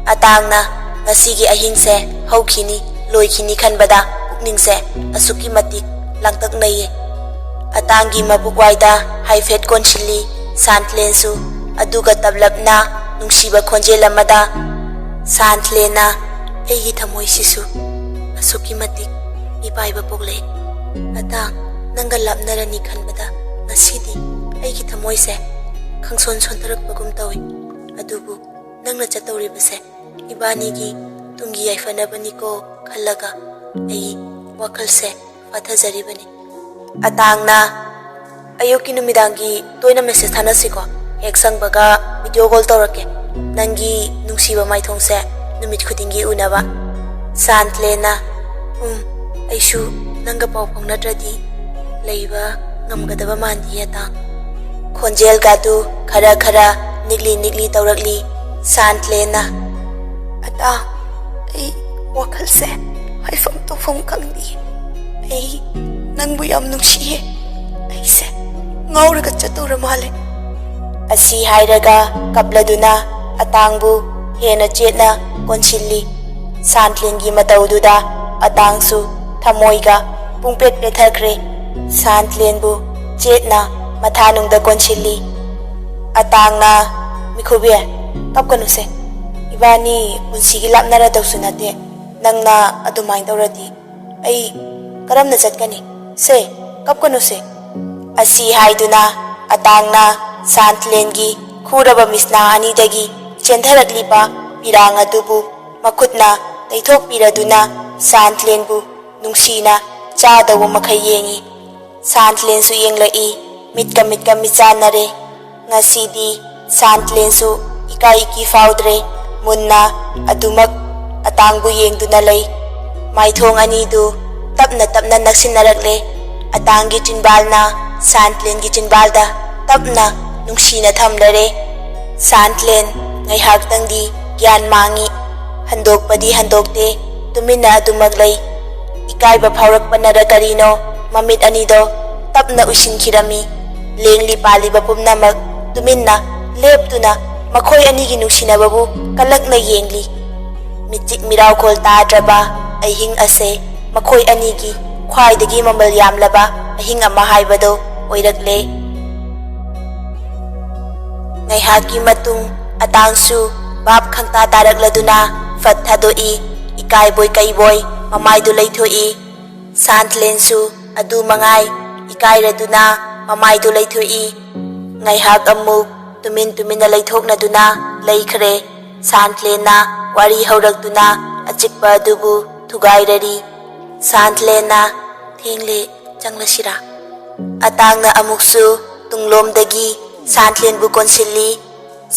ꯑꯇꯥꯡꯅ ꯉꯁꯤꯒꯤ ꯑꯍꯤꯡꯁꯦ ꯍꯧꯈꯤꯅꯤ, ꯂꯣꯏꯈꯤꯅꯤ ꯈꯟꯕꯗ ꯄꯨꯛꯅꯤꯡꯁꯦ ꯑꯁꯨꯛꯀꯤ ꯃꯇꯤꯛ ꯂꯥꯡꯇꯛꯅꯩꯌꯦ꯫ ꯑꯇꯥꯡꯒꯤ ꯃꯕꯨꯛ ꯋꯥꯏꯗ ꯍꯥꯏꯐꯦꯠ ꯀꯣꯟꯁꯤꯜꯂꯤ ꯁꯥꯟꯇ꯭ꯂꯦꯟꯁꯨ, ꯑꯗꯨꯒ ꯇꯞꯂꯞꯅ ꯅꯨꯡꯁꯤꯕ ꯈꯣꯟꯖꯦꯜ ꯑꯃꯗ, ꯁꯥꯟꯇ꯭ꯂꯦꯟꯅ, ꯑꯩꯒꯤ ꯊꯃꯣꯏꯁꯤꯁꯨ ꯑꯁꯨꯛꯀꯤ ꯃꯇꯤꯛ ꯃꯤꯄꯥꯏꯕ ꯄꯣꯛꯂꯦ꯫ ꯑꯇꯥꯡ, ꯅꯪꯒ ꯂꯥꯞꯅꯔꯅꯤ ꯈꯟꯕꯗ ꯉꯁꯤꯗꯤ ꯑꯩꯒꯤ ꯊꯃꯣꯏꯁꯦ ꯈꯪꯁꯣꯟ ꯁꯣꯟꯊꯔꯛꯄꯒꯨꯝ ꯇꯧꯏ꯫ ꯑꯗꯨꯕꯨ ꯅꯪꯅ ꯆꯠꯇꯧꯔꯤꯕꯁꯦ ꯏꯕꯥꯅꯤꯒꯤ ꯇꯨꯡꯒꯤ ꯌꯥꯏꯐꯅꯕꯅꯤꯀꯣ ꯈꯜꯂꯒ ꯑꯩ ꯋꯥꯈꯜꯁꯦ ꯐꯥꯊꯖꯔꯤꯕꯅꯤ꯫ ꯑꯇꯥꯡꯅ, ꯑꯌꯨꯛꯀꯤ ꯅꯨꯃꯤꯗꯥꯡꯒꯤ ꯇꯣꯏꯅ ꯃꯦꯁꯦꯖ ꯊꯥꯅꯁꯤꯀꯣ꯫ ꯍꯦꯛ ꯁꯪꯕꯒ ꯚꯤꯗꯤꯑꯣ ꯀꯣꯜ ꯇꯧꯔꯛꯀꯦ꯫ ꯅꯪꯒꯤ ꯅꯨꯡꯁꯤꯕ ꯃꯥꯏꯊꯣꯡꯁꯦ ꯅꯨꯃꯤꯠ ꯈꯨꯗꯤꯡꯒꯤ ꯎꯅꯕ꯫ ꯁꯥꯟꯇ꯭ꯂꯦꯟꯅ, ꯎꯝ, ꯑꯩꯁꯨ ꯅꯪꯒ ꯄꯥꯎ ꯐꯥꯎꯅꯗ꯭ꯔꯗꯤ ꯂꯩꯕ ꯉꯝꯒꯗꯕ ꯃꯥꯟꯗꯤꯌꯦ ꯑꯇꯥꯡ꯫ ꯈꯣꯟꯖꯦꯜꯒꯗꯨ ꯈꯔ ꯈꯔ ꯅꯤꯛꯂꯤ ꯅꯤꯛꯂꯤ ꯇꯧꯔꯛꯂꯤ ꯁꯥꯟꯇ꯭ꯂꯦꯟꯅ꯫ ꯑꯇꯥꯡ, ꯑꯩ ꯋꯥꯈꯜꯁꯦ ꯍꯥꯏꯐꯝ ꯇꯧꯐꯝ ꯈꯪꯗꯦ꯫ ꯑꯩ ꯅꯪꯕꯨ ꯌꯥꯝ ꯅꯨꯡꯁꯤꯌꯦ꯫ ꯑꯩꯁꯦ ꯉꯥꯎꯔꯒ ꯆꯠꯇꯧꯔ ꯃꯥꯜꯂꯦ꯫ ꯑꯁꯤ ꯍꯥꯏꯔꯒ ꯀꯞꯂꯗꯨꯅ ꯑꯇꯥꯡꯕꯨ ꯍꯦꯟꯅ ꯆꯦꯠꯅ ꯀꯣꯟꯁꯤꯜꯂꯤ꯫ ꯁꯥꯟꯇ꯭ꯂꯦꯟꯒꯤ ꯃꯇꯧꯗꯨꯗ ꯑꯇꯥꯡꯁꯨ ꯊꯃꯣꯏꯒ ꯄꯨꯡꯄꯦꯠ ꯄꯦꯠꯊꯈ꯭ꯔꯦ꯫ ꯁꯥꯟꯇ꯭ꯂꯦꯟꯕꯨ ꯆꯦꯠꯅ ꯃꯊꯥꯅꯨꯡꯗ ꯀꯣꯟꯁꯤꯜꯂꯤ꯫ ꯑꯇꯥꯡꯅ, ꯃꯤꯈꯨꯕꯤ, ꯀꯞꯀꯅꯨꯁꯦ꯫ ꯏꯕꯥꯅꯤ ꯄꯨꯟꯁꯤꯒꯤ ꯂꯥꯞꯅꯔꯗꯧꯁꯨ ꯅꯠꯇꯦ꯫ "ꯅꯪꯅ ꯑꯗꯨꯃꯥꯏꯅ ꯇꯧꯔꯗꯤ ꯑꯩ ꯀꯔꯝꯅ ꯆꯠꯀꯅꯤ? ꯁꯦ, ꯀꯞꯀꯅꯨꯁꯦ꯫" ꯑꯁꯤ ꯍꯥꯏꯗꯨꯅ ꯑꯇꯥꯡꯅ ꯁꯥꯟꯊꯂꯦꯟꯒꯤ ꯈꯨꯔꯕ ꯃꯤꯁꯅꯥ ꯑꯅꯤꯗꯒꯤ ꯆꯦꯟꯊꯔꯛꯂꯤꯕ ꯄꯤꯔꯥꯡ ꯑꯗꯨꯕꯨ ꯃꯈꯨꯠꯅ ꯇꯩꯊꯣꯛꯄꯤꯔꯗꯨꯅ ꯁꯥꯟꯊꯂꯦꯟꯕꯨ ꯅꯨꯡꯁꯤꯅ ꯆꯥꯗꯧꯕ ꯃꯈꯩ ꯌꯦꯡꯏ꯫ ꯁꯥꯟꯊꯂꯦꯟꯁꯨ ꯌꯦꯡꯂꯛꯏ꯫ ꯃꯤꯠꯀ ꯃꯤꯠꯀ ꯃꯤꯆꯥꯟꯅꯔꯦ꯫ ꯉꯁꯤꯗꯤ ꯁꯥꯟꯊꯂꯦꯟꯁꯨ ꯏꯀꯥꯏ ꯏꯀꯤ ꯐꯥꯎꯗ꯭ꯔꯦ꯫ ꯃꯨꯟꯅ ꯑꯗꯨꯃꯛ ꯑꯇꯥꯡꯕꯨ ꯌꯦꯡꯗꯨꯅ ꯂꯩ꯫ ꯃꯥꯏꯊꯣꯡ ꯑꯅꯤꯗꯨ ꯇꯞꯅ ꯇꯞꯅ ꯅꯛꯁꯤꯟꯅꯔꯛꯂꯦ꯫ ꯑꯇꯥꯡꯒꯤ ꯆꯤꯟꯕꯥꯜꯅ ꯁꯥꯟꯊꯂꯦꯟꯒꯤ ꯆꯤꯟꯕꯥꯜꯗ ꯇꯞꯅ ꯅꯨꯡꯁꯤꯅ ꯊꯝꯂꯔꯦ꯫ ꯁꯥꯟꯊꯂꯦꯟ ꯉꯥꯏꯍꯥꯛꯇꯪꯗꯤ ꯒ꯭ꯌꯥꯟ ꯃꯥꯡꯏ꯫ ꯍꯟꯗꯣꯛꯄꯗꯤ ꯍꯟꯗꯣꯛꯇꯦ, ꯇꯨꯃꯤꯟꯅ ꯑꯗꯨꯃꯛ ꯂꯩ꯫ ꯏꯀꯥꯏꯕ ꯐꯥꯎꯔꯛꯄꯅꯔ ꯀꯔꯤꯅꯣ, ꯃꯃꯤꯠ ꯑꯅꯤꯗꯣ ꯇꯞꯅ ꯎꯏꯁꯤꯟꯈꯤꯔꯝꯃꯤ꯫ ꯂꯦꯡꯂꯤ ꯄꯥꯜꯂꯤꯕ ꯄꯨꯝꯅꯃꯛ ꯇꯨꯃꯤꯟꯅ ꯂꯦꯞꯇꯨꯅ ꯃꯈꯣꯏ ꯑꯅꯤꯒꯤ ꯅꯨꯡꯁꯤꯅꯕꯕꯨ ꯀꯜꯂꯛꯅ ꯌꯦꯡꯂꯤ꯫ ꯃꯤꯆꯤꯛ ꯃꯤꯔꯥꯎꯈꯣꯜ ꯇꯥꯗ꯭ꯔꯕ ꯑꯍꯤꯡ ꯑꯁꯦ ꯃꯈꯣꯏ ꯑꯅꯤꯒꯤ ꯈ꯭ꯋꯥꯏꯗꯒꯤ ꯃꯃꯜ ꯌꯥꯝꯂꯕ ꯑꯍꯤꯡ ꯑꯃ ꯍꯥꯏꯕꯗꯨ ꯑꯣꯏꯔꯛꯂꯦ꯫ ꯉꯥꯏꯍꯥꯛꯀꯤ ꯃꯇꯨꯡ ꯑꯇꯥꯡꯁꯨ ꯚꯥꯞ ꯈꯪꯇꯥ ꯇꯥꯔꯛꯂꯗꯨꯅ ꯐꯠ ꯊꯥꯗꯣꯛꯏ꯫ ꯏꯀꯥꯏꯕꯣꯏ ꯀꯩꯕꯣꯏ ꯃꯃꯥꯏꯗꯨ ꯂꯩꯊꯣꯛꯏ꯫ ꯁꯥꯟꯊꯂꯦꯟꯁꯨ ꯑꯗꯨ ꯃꯉꯥꯏ ꯏꯀꯥꯏꯔꯗꯨꯅ ꯃꯃꯥꯏꯗꯨ ꯂꯩꯊꯣꯛꯏ꯫ ꯉꯥꯏꯍꯥꯛ ꯑꯃꯨꯛ ꯇꯨꯃꯤꯟ ꯇꯨꯃꯤꯟꯅ ꯂꯩꯊꯣꯛꯅꯗꯨꯅ ꯂꯩꯈ꯭ꯔꯦ꯫ ꯁꯥꯟꯊꯂꯦꯟꯅ ꯋꯥꯔꯤ ꯍꯧꯔꯛꯇꯨꯅ ꯑꯆꯤꯛꯄ ꯑꯗꯨꯕꯨ ꯊꯨꯒꯥꯏꯔꯔꯤ꯫ ꯁꯥꯟꯊꯂꯦꯟꯅ, "ꯊꯦꯡꯂꯦ, ꯆꯪꯂꯁꯤꯔꯥ?" ꯑꯇꯥꯡꯅ ꯑꯃꯨꯛꯁꯨ ꯇꯨꯡꯂꯣꯝꯗꯒꯤ ꯁꯥꯟꯊꯂꯦꯟꯕꯨ ꯀꯣꯟꯁꯤꯜꯂꯤ꯫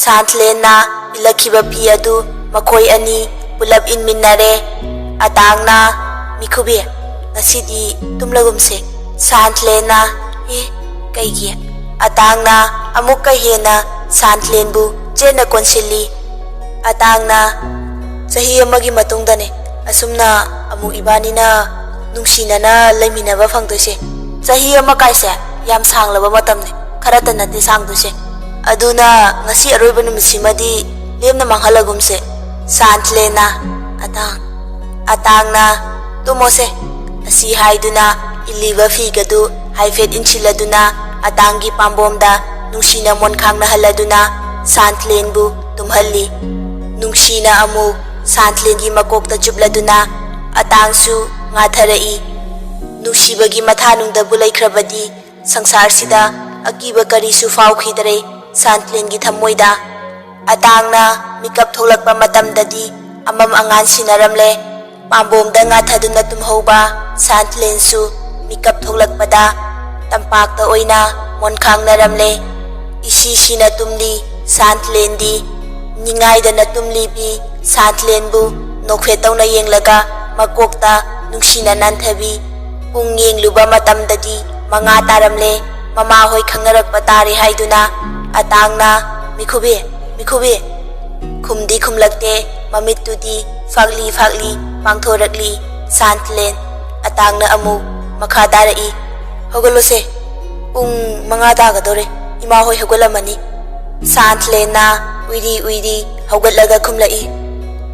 ꯁꯥꯟꯊꯂꯦꯟꯅ ꯏꯜꯂꯛꯈꯤꯕ ꯐꯤ ꯑꯗꯨ ꯃꯈꯣꯏ ꯑꯅꯤ ꯄꯨꯂꯞ ꯏꯟꯃꯤꯟꯅꯔꯦ꯫ ꯑꯇꯥꯡꯅ, "ꯃꯤꯈꯨꯕꯤ, ꯉꯁꯤꯗꯤ ꯇꯨꯝꯂꯒꯨꯝꯁꯦ꯫" ꯁꯥꯟꯊꯂꯦꯟꯅ, "ꯑꯦ, ꯀꯩꯒꯤ?" ꯑꯇꯥꯡꯅ ꯑꯃꯨꯛꯀ ꯍꯦꯟꯅ ꯁꯥꯟꯊꯂꯦꯟꯕꯨ ꯆꯦꯠꯅ ꯀꯣꯟꯁꯤꯜꯂꯤ꯫ ꯑꯇꯥꯡꯅ, "ꯆꯍꯤ ꯑꯃꯒꯤ ꯃꯇꯨꯡꯗꯅꯦ ꯑꯁꯨꯝꯅ ꯑꯃꯨꯛ ꯏꯕꯥꯅꯤꯅ ꯅꯨꯡꯁꯤꯅꯅ ꯂꯩꯃꯤꯟꯅꯕ ꯐꯪꯗꯣꯏꯁꯦ꯫ ꯆꯍꯤ ꯑꯃ ꯀꯥꯏꯁꯦ ꯌꯥꯝ ꯁꯥꯡꯂꯕ ꯃꯇꯝꯅꯦ, ꯈꯔꯇ ꯅꯠꯇꯦ ꯁꯥꯡꯗꯣꯏꯁꯦ꯫ ꯑꯗꯨꯅ ꯉꯁꯤ ꯑꯔꯣꯏꯕ ꯅꯨꯃꯤꯠꯁꯤꯃꯗꯤ ꯂꯦꯝꯅ ꯃꯥꯡꯍꯜꯂꯒꯨꯝꯁꯦ꯫" ꯁꯥꯟꯊꯂꯦꯟꯅ, "ꯑꯇꯥꯡ, ꯑꯇꯥꯡꯅ, ꯇꯨꯝꯃꯣꯁꯦ꯫" ꯑꯁꯤ ꯍꯥꯏꯗꯨꯅ ꯏꯜꯂꯤꯕ ꯐꯤꯒꯗꯨ ꯍꯥꯏꯐꯦꯠ ꯏꯟꯁꯤꯜꯂꯗꯨꯅ ꯑꯇꯥꯡꯒꯤ ꯄꯥꯝꯕꯣꯝꯗ ꯅꯨꯡꯁꯤꯅ ꯃꯣꯟꯈꯥꯡꯅꯍꯜꯂꯗꯨꯅ ꯁꯥꯟꯊꯂꯦꯟꯕꯨ ꯇꯨꯝꯍꯜꯂꯤ꯫ ꯅꯨꯡꯁꯤꯅ ꯑꯃꯨꯛ ꯁꯥꯟꯊꯂꯦꯟꯒꯤ ꯃꯀꯣꯛꯇ ꯆꯨꯞꯂꯗꯨꯅ ꯑꯇꯥꯡꯁꯨ ꯉꯥꯊꯔꯛꯏ꯫ ꯅꯨꯡꯁꯤꯕꯒꯤ ꯃꯊꯥꯅꯨꯡꯗꯕꯨ ꯂꯩꯈ꯭ꯔꯕꯗꯤ ꯁꯪꯁꯥꯔꯁꯤꯗ ꯑꯀꯤꯕ ꯀꯔꯤꯁꯨ ꯐꯥꯎꯈꯤꯗ꯭ꯔꯦ ꯁꯥꯟꯊꯂꯦꯟꯒꯤ ꯊꯃꯣꯏꯗ꯫ ꯑꯇꯥꯡꯅ ꯃꯤꯀꯞ ꯊꯣꯛꯂꯛꯄ ꯃꯇꯝꯗꯗꯤ ꯑꯃꯝ ꯑꯉꯥꯟ ꯁꯤꯟꯅꯔꯝꯂꯦ꯫ ꯄꯥꯝꯕꯣꯝꯗ ꯉꯥꯊꯗꯨꯅ ꯇꯨꯝꯍꯧꯕ ꯁꯥꯟꯊꯂꯦꯟꯁꯨ ꯃꯤꯀꯞ ꯊꯣꯛꯂꯛꯄꯗ ꯇꯝꯄꯥꯛꯇ ꯑꯣꯏꯅ ꯃꯣꯟꯈꯥꯡꯅꯔꯝꯂꯦ꯫ ꯏꯁꯤ ꯁꯤꯅ ꯇꯨꯝꯂꯤ ꯁꯥꯟꯊꯂꯦꯟꯗꯤ꯫ ꯅꯤꯡꯉꯥꯏꯗꯅ ꯇꯨꯝꯂꯤꯕꯤ ꯁꯥꯟꯊꯂꯦꯟꯕꯨ ꯅꯣꯛꯐꯦꯠ ꯇꯧꯅ ꯌꯦꯡꯂꯒ ꯃꯀꯣꯛꯇ ꯅꯨꯡꯁꯤꯅ ꯅꯥꯟꯊꯕꯤ꯫ ꯄꯨꯡ ꯌꯦꯡꯂꯨꯕ ꯃꯇꯝꯗꯗꯤ ꯃꯉꯥ ꯇꯥꯔꯝꯂꯦ꯫ ꯃꯃꯥꯍꯣꯏ ꯈꯪꯅꯔꯛꯄ ꯇꯥꯔꯦ ꯍꯥꯏꯗꯨꯅ ꯑꯇꯥꯡꯅ "ꯃꯤꯈꯨꯕꯤ, ꯃꯤꯈꯨꯕꯤ" ꯈꯨꯝꯗꯤ ꯈꯨꯝꯂꯛꯇꯦ꯫ ꯃꯃꯤꯠꯇꯨꯗꯤ ꯐꯥꯛꯂꯤ ꯐꯥꯛꯂꯤ ꯄꯥꯡꯊꯣꯔꯛꯂꯤ ꯁꯥꯟꯊꯂꯦꯟ꯫ ꯑꯇꯥꯡꯅ ꯑꯃꯨꯛ ꯃꯈꯥ ꯇꯥꯔꯛꯏ, "ꯍꯧꯒꯠꯂꯣꯁꯦ, ꯄꯨꯡ ꯃꯉꯥ ꯇꯥꯒꯗꯧꯔꯦ, ꯏꯃꯥ ꯍꯣꯏ ꯍꯧꯒꯠꯂꯝꯃꯅꯤ"꯫ ꯁꯥꯟꯊꯂꯦꯟꯅ ꯎꯏꯔꯤ ꯎꯏꯔꯤ ꯍꯧꯒꯠꯂꯒ ꯈꯨꯝꯂꯛꯏ,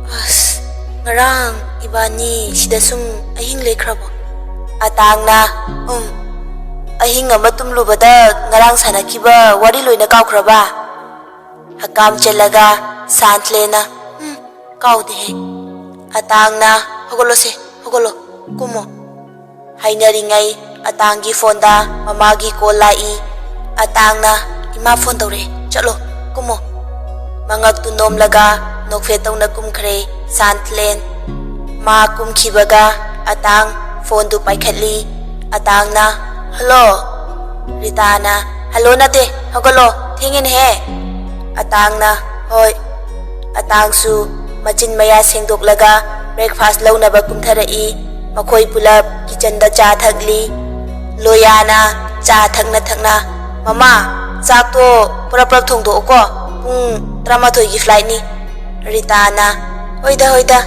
"ꯑꯁ, ꯉꯔꯥꯡ ꯏꯕꯥꯅꯤ ꯁꯤꯗ ꯁꯨꯝ ꯑꯍꯤꯡ ꯂꯦꯛꯈ꯭ꯔꯕꯣ?" ꯑꯇꯥꯡꯅ, "ꯎꯝ, ꯑꯍꯤꯡ ꯑꯃ ꯇꯨꯝꯂꯨꯕꯗ ꯉꯔꯥꯡ ꯁꯥꯟꯅꯈꯤꯕ ꯋꯥꯔꯤ ꯂꯣꯏꯅ ꯀꯥꯎꯈ꯭ꯔꯕ?" ꯍꯀꯥꯝ ꯆꯜꯂꯒ ꯁꯥꯟꯊꯂꯦꯟꯅ, "ꯎꯝ, ꯀꯥꯎꯗꯦꯍꯦ"꯫ ꯑꯇꯥꯡꯅ, "ꯍꯧꯒꯠꯂꯣꯁꯦ, ꯍꯧꯒꯠꯂꯣ, ꯀꯨꯝꯃꯣ"꯫ ꯍꯥꯏꯅꯔꯤꯉꯩ ꯑꯇꯥꯡꯒꯤ ꯐꯣꯟꯗ ꯃꯃꯥꯒꯤ ꯀꯣꯜ ꯂꯥꯛꯏ꯫ ꯑꯇꯥꯡꯅ, "ꯏꯃꯥ ꯐꯣꯟ ꯇꯧꯔꯛꯑꯦ, ꯆꯠꯂꯣ, ꯀꯨꯝꯃꯣ"꯫ ꯃꯉꯛꯇꯨ ꯅꯣꯝꯂꯒ ꯅꯣꯛꯐꯦꯠ ꯇꯧꯅ ꯀꯨꯝꯈ꯭ꯔꯦ ꯁꯥꯟꯊꯂꯦꯟ꯫ ꯃꯥ ꯀꯨꯝꯈꯤꯕꯒ ꯑꯇꯥꯡ ꯐꯣꯟꯗꯨ ꯄꯥꯏꯈꯠꯂꯤ꯫ ꯑꯇꯥꯡꯅ, "ꯍꯜꯂꯣ"꯫ ꯔꯤꯇꯥꯅ, "ꯍꯜꯂꯣ ꯅꯠꯇꯦ, ꯍꯧꯒꯠꯂꯣ, ꯊꯦꯡꯉꯦꯅꯦꯍꯦ"꯫ ꯑꯇꯥꯡꯅ, "ꯍꯣꯏ"꯫ ꯑꯇꯥꯡꯁꯨ ꯃꯆꯤꯟ ꯃꯌꯥ ꯁꯦꯡꯗꯣꯛꯂꯒ ꯕ꯭ꯔꯦꯛꯐꯥꯁ ꯂꯧꯅꯕ ꯀꯨꯝꯊꯔꯛꯏ꯫ ꯃꯈꯣꯏ ꯄꯨꯂꯞ ꯀꯤꯆꯟꯗ ꯆꯥ ꯊꯛꯂꯤ꯫ ꯂꯣꯌꯥꯅ ꯆꯥ ꯊꯛꯅ ꯊꯛꯅ, "ꯃꯃꯥ, ꯆꯥꯛꯇꯣ ꯄꯨꯔꯞ ꯄꯨꯔꯞ ꯊꯣꯡꯗꯣꯛꯑꯣꯀꯣ, ꯄꯨꯡ ꯇꯔꯥꯃꯥꯊꯣꯏꯒꯤ ꯐ꯭ꯂꯥꯏꯠꯅꯤ"꯫ ꯔꯤꯇꯥꯅ, "ꯍꯣꯏꯗ, ꯍꯣꯏꯗ"꯫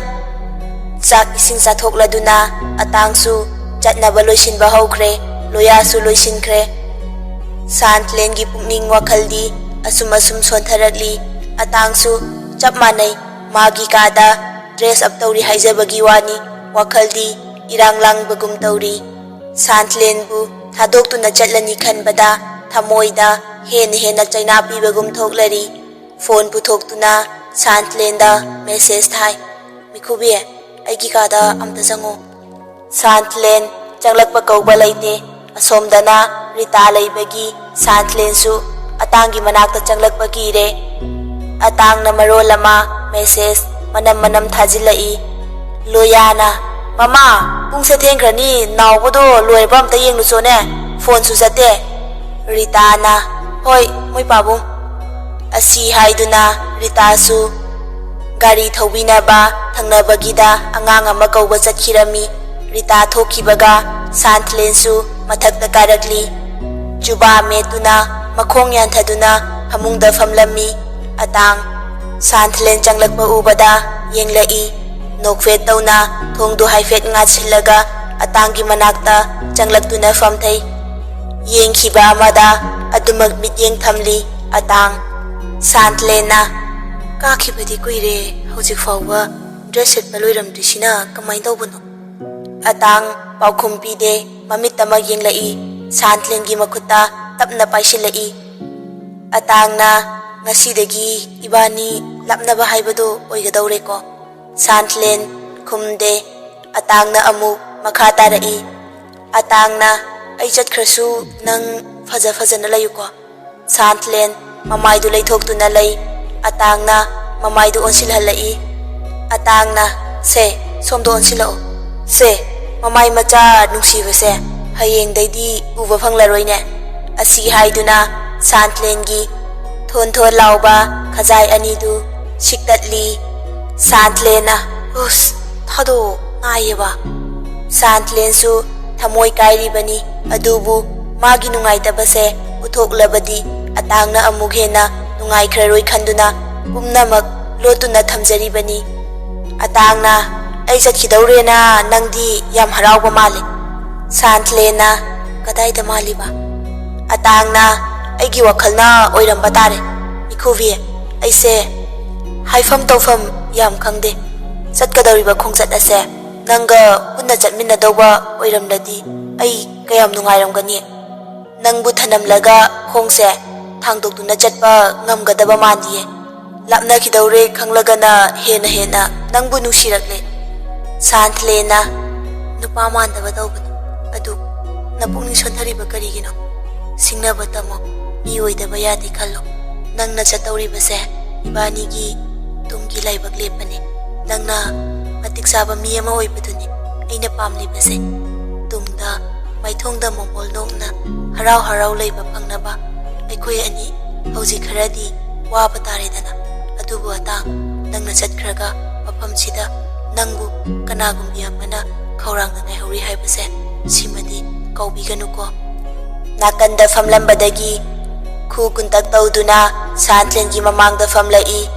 ꯆꯥꯛ ꯏꯁꯤꯡ ꯆꯥꯊꯣꯛꯂꯗꯨꯅ ꯑꯇꯥꯡꯁꯨ ꯆꯠꯅꯕ ꯂꯣꯏꯁꯤꯟꯕ ꯍꯧꯈ꯭ꯔꯦ꯫ ꯂꯣꯌꯥꯁꯨ ꯂꯣꯏꯁꯤꯟꯈ꯭ꯔꯦ꯫ ꯁꯥꯟꯊꯂꯦꯟꯒꯤ ꯄꯨꯛꯅꯤꯡ ꯋꯥꯈꯜꯗꯤ ꯑꯁꯨꯝ ꯑꯁꯨꯝ ꯁꯣꯟꯊꯔꯛꯂꯤ꯫ ꯑꯇꯥꯡꯁꯨ ꯆꯞ ꯃꯥꯟꯅꯩ꯫ ꯃꯥꯒꯤ ꯀꯥꯗ ꯗ꯭ꯔꯦꯁ ꯑꯞ ꯇꯧꯔꯤ ꯍꯥꯏꯖꯕꯒꯤ ꯋꯥꯅꯤ, ꯋꯥꯈꯜꯗꯤ ꯏꯔꯥꯡ ꯂꯥꯡꯕꯒꯨꯝ ꯇꯧꯔꯤ꯫ ꯁꯥꯟꯊꯂꯦꯟꯕꯨ ꯊꯥꯗꯣꯛꯇꯨꯅ ꯆꯠꯂꯅꯤ ꯈꯟꯕꯗ ꯊꯃꯣꯏꯗ ꯍꯦꯟꯅ ꯍꯦꯟꯅ ꯆꯩꯅꯥ ꯄꯤꯕꯒꯨꯝ ꯊꯣꯛꯂꯔꯤ꯫ ꯐꯣꯟ ꯄꯨꯊꯣꯛꯇꯨꯅ ꯁꯥꯟꯊꯂꯦꯟꯗ ꯃꯦꯁꯦꯖ ꯊꯥꯏ꯫ "ꯃꯤꯈꯨꯕꯤ, ꯑꯩꯒꯤ ꯀꯥꯗ ꯑꯝꯇ ꯆꯪꯉꯣ꯫" ꯁꯥꯟꯊꯂꯦꯟ ꯆꯪꯂꯛꯄ ꯀꯧꯕ ꯂꯩꯇꯦ꯫ ꯑꯁꯣꯝꯗꯅ ꯔꯤꯇꯥ ꯂꯩꯕꯒꯤ ꯁꯥꯟꯊꯂꯦꯟꯁꯨ ꯑꯇꯥꯡꯒꯤ ꯃꯅꯥꯛꯇ ꯆꯪꯂꯛꯄ ꯀꯤꯔꯦ꯫ ꯑꯇꯥꯡꯅ ꯃꯔꯣꯜ ꯑꯃ ꯃꯦꯁꯦꯖ ꯃꯅꯝ ꯃꯅꯝ ꯊꯥꯖꯤꯜꯂꯛꯏ꯫ ꯂꯣꯌꯥꯅ, "ꯃꯃꯥ, ꯄꯨꯡꯁꯦ ꯊꯦꯡꯈ꯭ꯔꯅꯤ, ꯅꯥꯎꯕꯗꯣ ꯂꯣꯏꯔꯕ ꯑꯝꯇ ꯌꯦꯡꯂꯨꯆꯣꯅꯦ, ꯐꯣꯟꯁꯨ ꯆꯠꯇꯦ꯫" ꯔꯤꯇꯥꯅ, "ꯍꯣꯏ, ꯃꯣꯏ ꯄꯥꯕꯨꯡ꯫" ꯑꯁꯤ ꯍꯥꯏꯗꯨꯅ ꯔꯤꯇꯥꯁꯨ ꯒꯥꯔꯤ ꯊꯧꯕꯤꯅꯕ ꯊꯪꯅꯕꯒꯤꯗ ꯑꯉꯥꯡ ꯑꯃ ꯀꯧꯕ ꯆꯠꯈꯤꯔꯝꯃꯤ꯫ ꯔꯤꯇꯥ ꯊꯣꯛꯈꯤꯕꯒ ꯁꯥꯟꯊꯂꯦꯟꯁꯨ ꯃꯊꯛꯇ ꯀꯥꯔꯛꯂꯤ꯫ ꯖꯨꯕꯥ ꯃꯦꯠꯇꯨꯅ ꯃꯈꯣꯡ ꯌꯥꯟꯊꯗꯨꯅ ꯐꯃꯨꯡꯗ ꯐꯝꯂꯝꯃꯤ꯫ ꯑꯇꯥꯡ ꯁꯥꯟꯊꯂꯦꯟ ꯆꯪꯂꯛꯄ ꯎꯕꯗ ꯌꯦꯡꯂꯛꯏ꯫ ꯅꯣꯛꯐꯦꯠ ꯇꯧꯅ ꯊꯣꯡꯗꯨ ꯍꯥꯏꯐꯦꯠ ꯉꯥꯁꯤꯜꯂꯒ ꯑꯇꯥꯡꯒꯤ ꯃꯅꯥꯛꯇ ꯆꯪꯂꯛꯇꯨꯅ ꯐꯝꯊꯩ꯫ ꯌꯦꯡꯈꯤꯕ ꯑꯃꯗ ꯑꯗꯨꯃꯛ ꯃꯤꯠꯌꯦꯡ ꯊꯝꯂꯤ꯫ ꯑꯇꯥꯡ ꯁꯥꯟꯊꯂꯦꯟꯅ, "ꯀꯥꯈꯤꯕꯗꯤ ꯀꯨꯏꯔꯦ, ꯍꯧꯖꯤꯛ ꯐꯥꯎꯕ ꯗ꯭ꯔꯦꯁ ꯁꯦꯠꯄ ꯂꯣꯏꯔꯝꯗ꯭ꯔꯤꯁꯤꯅ ꯀꯃꯥꯏꯅ ꯇꯧꯕꯅꯣ?" ꯑꯇꯥꯡ ꯄꯥꯎꯈꯨꯝ ꯄꯤꯗꯦ, ꯃꯃꯤꯠꯇꯃꯛ ꯌꯦꯡꯂꯛꯏ꯫ ꯁꯥꯟꯊꯂꯦꯟꯒꯤ ꯃꯈꯨꯠꯇ ꯇꯞꯅ ꯄꯥꯏꯁꯤꯜꯂꯛꯏ꯫ ꯑꯇꯥꯡꯅ, "ꯉꯁꯤꯗꯒꯤ ꯏꯕꯥꯅꯤ ꯂꯥꯞꯅꯕ ꯍꯥꯏꯕꯗꯨ ꯑꯣꯏꯒꯗꯧꯔꯦꯀꯣ?" ꯁꯥꯟꯊꯂꯦꯟ ꯈꯨꯝꯗꯦ꯫ ꯑꯇꯥꯡꯅ ꯑꯃꯨꯛ ꯃꯈꯥ ꯇꯥꯔꯛꯏ꯫ ꯑꯇꯥꯡꯅ, "ꯑꯩ ꯆꯠꯈ꯭ꯔꯁꯨ ꯅꯪ ꯐꯖ ꯐꯖꯅ ꯂꯩꯌꯨꯀꯣ꯫" ꯁꯥꯟꯊꯂꯦꯟ ꯃꯃꯥꯏꯗꯨ ꯂꯩꯊꯣꯛꯇꯨꯅ ꯂꯩ꯫ ꯑꯇꯥꯡꯅ ꯃꯃꯥꯏꯗꯨ ꯑꯣꯟꯁꯤꯜꯍꯜꯂꯛꯏ꯫ ꯑꯇꯥꯡꯅ, "ꯁꯦ, ꯁꯣꯝꯗ ꯑꯣꯟꯁꯤꯜꯂꯛꯑꯣ꯫ ꯁꯦ, ꯃꯃꯥꯏ ꯃꯆꯥ ꯅꯨꯡꯁꯤꯕꯁꯦ, ꯍꯌꯦꯡꯗꯩꯗꯤ ꯎꯕ ꯐꯪꯂꯔꯣꯏꯅꯦ꯫" ꯑꯁꯤ ꯍꯥꯏꯗꯨꯅ ꯁꯥꯟꯊꯂꯦꯟꯒꯤ ꯊꯣꯟ ꯊꯣꯟ ꯂꯥꯎꯕ ꯈꯖꯥꯏ ꯑꯅꯤꯗꯨ ꯁꯤꯛꯇꯠꯂꯤ꯫ ꯁꯥꯟꯊꯂꯦꯟꯅ, "ꯍꯨꯁ, ꯊꯥꯗꯣꯛꯑꯣ, ꯅꯥꯏꯌꯦꯕ꯫" ꯁꯥꯟꯊꯂꯦꯟꯁꯨ ꯊꯃꯣꯏ ꯀꯥꯏꯔꯤꯕꯅꯤ, ꯑꯗꯨꯕꯨ ꯃꯥꯒꯤ ꯅꯨꯡꯉꯥꯏꯇꯕꯁꯦ ꯎꯠꯊꯣꯛꯂꯕꯗꯤ ꯑꯇꯥꯡꯅ ꯑꯃꯨꯛ ꯍꯦꯟꯅ ꯅꯨꯡꯉꯥꯏꯈ꯭ꯔꯔꯣꯏ ꯈꯟꯗꯨꯅ ꯄꯨꯝꯅꯃꯛ ꯂꯣꯠꯇꯨꯅ ꯊꯝꯖꯔꯤꯕꯅꯤ꯫ ꯑꯇꯥꯡꯅ, "ꯑꯩ ꯆꯠꯈꯤꯗꯧꯔꯦꯅ ꯅꯪꯗꯤ ꯌꯥꯝ ꯍꯔꯥꯎꯕ ꯃꯥꯜꯂꯤ꯫" ꯁꯥꯟꯊꯂꯦꯟꯅ, "ꯀꯗꯥꯏꯗ ꯃꯥꯜꯂꯤꯕ?" ꯑꯇꯥꯡꯅ, "ꯑꯩꯒꯤ ꯋꯥꯈꯜꯅ ꯑꯣꯏꯔꯝꯕ ꯇꯥꯔꯦ꯫ ꯃꯤꯈꯨꯕꯤ, ꯑꯩꯁꯦ ꯍꯥꯏꯐꯝ ꯇꯧꯐꯝ ꯌꯥꯝ ꯈꯪꯗꯦ꯫ ꯆꯠꯀꯗꯧꯔꯤꯕ ꯈꯣꯡꯆꯠ ꯑꯁꯦ ꯅꯪꯒ ꯄꯨꯟꯅ ꯆꯠꯃꯤꯟꯅꯗꯧꯕ ꯑꯣꯏꯔꯝꯂꯗꯤ ꯑꯩ ꯀꯌꯥꯝ ꯅꯨꯡꯉꯥꯏꯔꯝꯒꯅꯤ꯫ ꯅꯪꯕꯨ ꯊꯅꯝꯂꯒ ꯈꯣꯡꯁꯦ ꯊꯥꯡꯗꯣꯛꯇꯨꯅ ꯆꯠꯄ ꯉꯝꯒꯗꯕ ꯃꯥꯟꯗꯤꯌꯦ꯫" ꯂꯥꯞꯅꯈꯤꯗꯧꯔꯦ ꯈꯪꯂꯒꯅ ꯍꯦꯟꯅ ꯍꯦꯟꯅ ꯅꯪꯕꯨ ꯅꯨꯡꯁꯤꯔꯛꯂꯦ꯫ ꯁꯥꯟꯊꯂꯦꯅ, ꯅꯨꯄꯥ ꯃꯥꯟꯗꯕ ꯇꯧꯒꯅꯨ꯫ ꯑꯗꯨ ꯅꯄꯨꯛꯅꯤꯡ ꯁꯣꯟꯊꯔꯤꯕ ꯀꯔꯤꯒꯤꯅꯣ? ꯁꯤꯡꯅꯕ ꯇꯝꯃꯣ꯫ ꯃꯤ ꯑꯣꯏꯗꯕ ꯌꯥꯗꯦ ꯈꯜꯂꯣ꯫ ꯅꯪꯅ ꯆꯠꯇꯧꯔꯤꯕꯁꯦ ꯏꯕꯥꯅꯤꯒꯤ ꯇꯨꯡꯒꯤ ꯂꯥꯏꯕꯛ ꯂꯦꯞꯄꯅꯤ꯫ ꯅꯪꯅ ꯃꯇꯤꯛ ꯆꯥꯕ ꯃꯤ ꯑꯃ ꯑꯣꯏꯕꯗꯨꯅꯤ ꯑꯩꯅ ꯄꯥꯝꯂꯤꯕꯁꯦ꯫ ꯇꯨꯡꯗ ꯃꯥꯏꯊꯣꯡꯗ ꯃꯣꯃꯣꯜ ꯅꯣꯛꯅ ꯍꯔꯥꯎ ꯍꯔꯥꯎ ꯂꯩꯕ ꯐꯪꯅꯕ ꯑꯩꯈꯣꯏ ꯑꯅꯤ ꯍꯧꯖꯤꯛ ꯈꯔꯗꯤ ꯋꯥꯕ ꯇꯥꯔꯦꯗꯅ꯫ ꯑꯗꯨꯕꯨ ꯑꯇꯥꯡ, ꯅꯪꯅ ꯆꯠꯈ꯭ꯔꯒ ꯃꯐꯝꯁꯤꯗ ꯅꯪꯕꯨ ꯀꯅꯥꯒꯨꯝꯕꯤ ꯑꯃꯅ ꯈꯧꯔꯥꯡꯅ ꯉꯥꯏꯍꯧꯔꯤ ꯍꯥꯏꯕꯁꯦ ꯁꯤꯃꯗꯤ ꯀꯥꯎꯕꯤꯒꯅꯨꯀꯣ꯫ ꯅꯥꯀꯟꯗ ꯐꯝꯂꯝꯕꯗꯒꯤ ꯈꯨ ꯀꯨꯟꯇꯛ ꯇꯧꯗꯨꯅ ꯁꯥꯟꯊꯂꯦꯟꯒꯤ ꯃꯃꯥꯡꯗ ꯐꯝꯂꯛꯏ꯫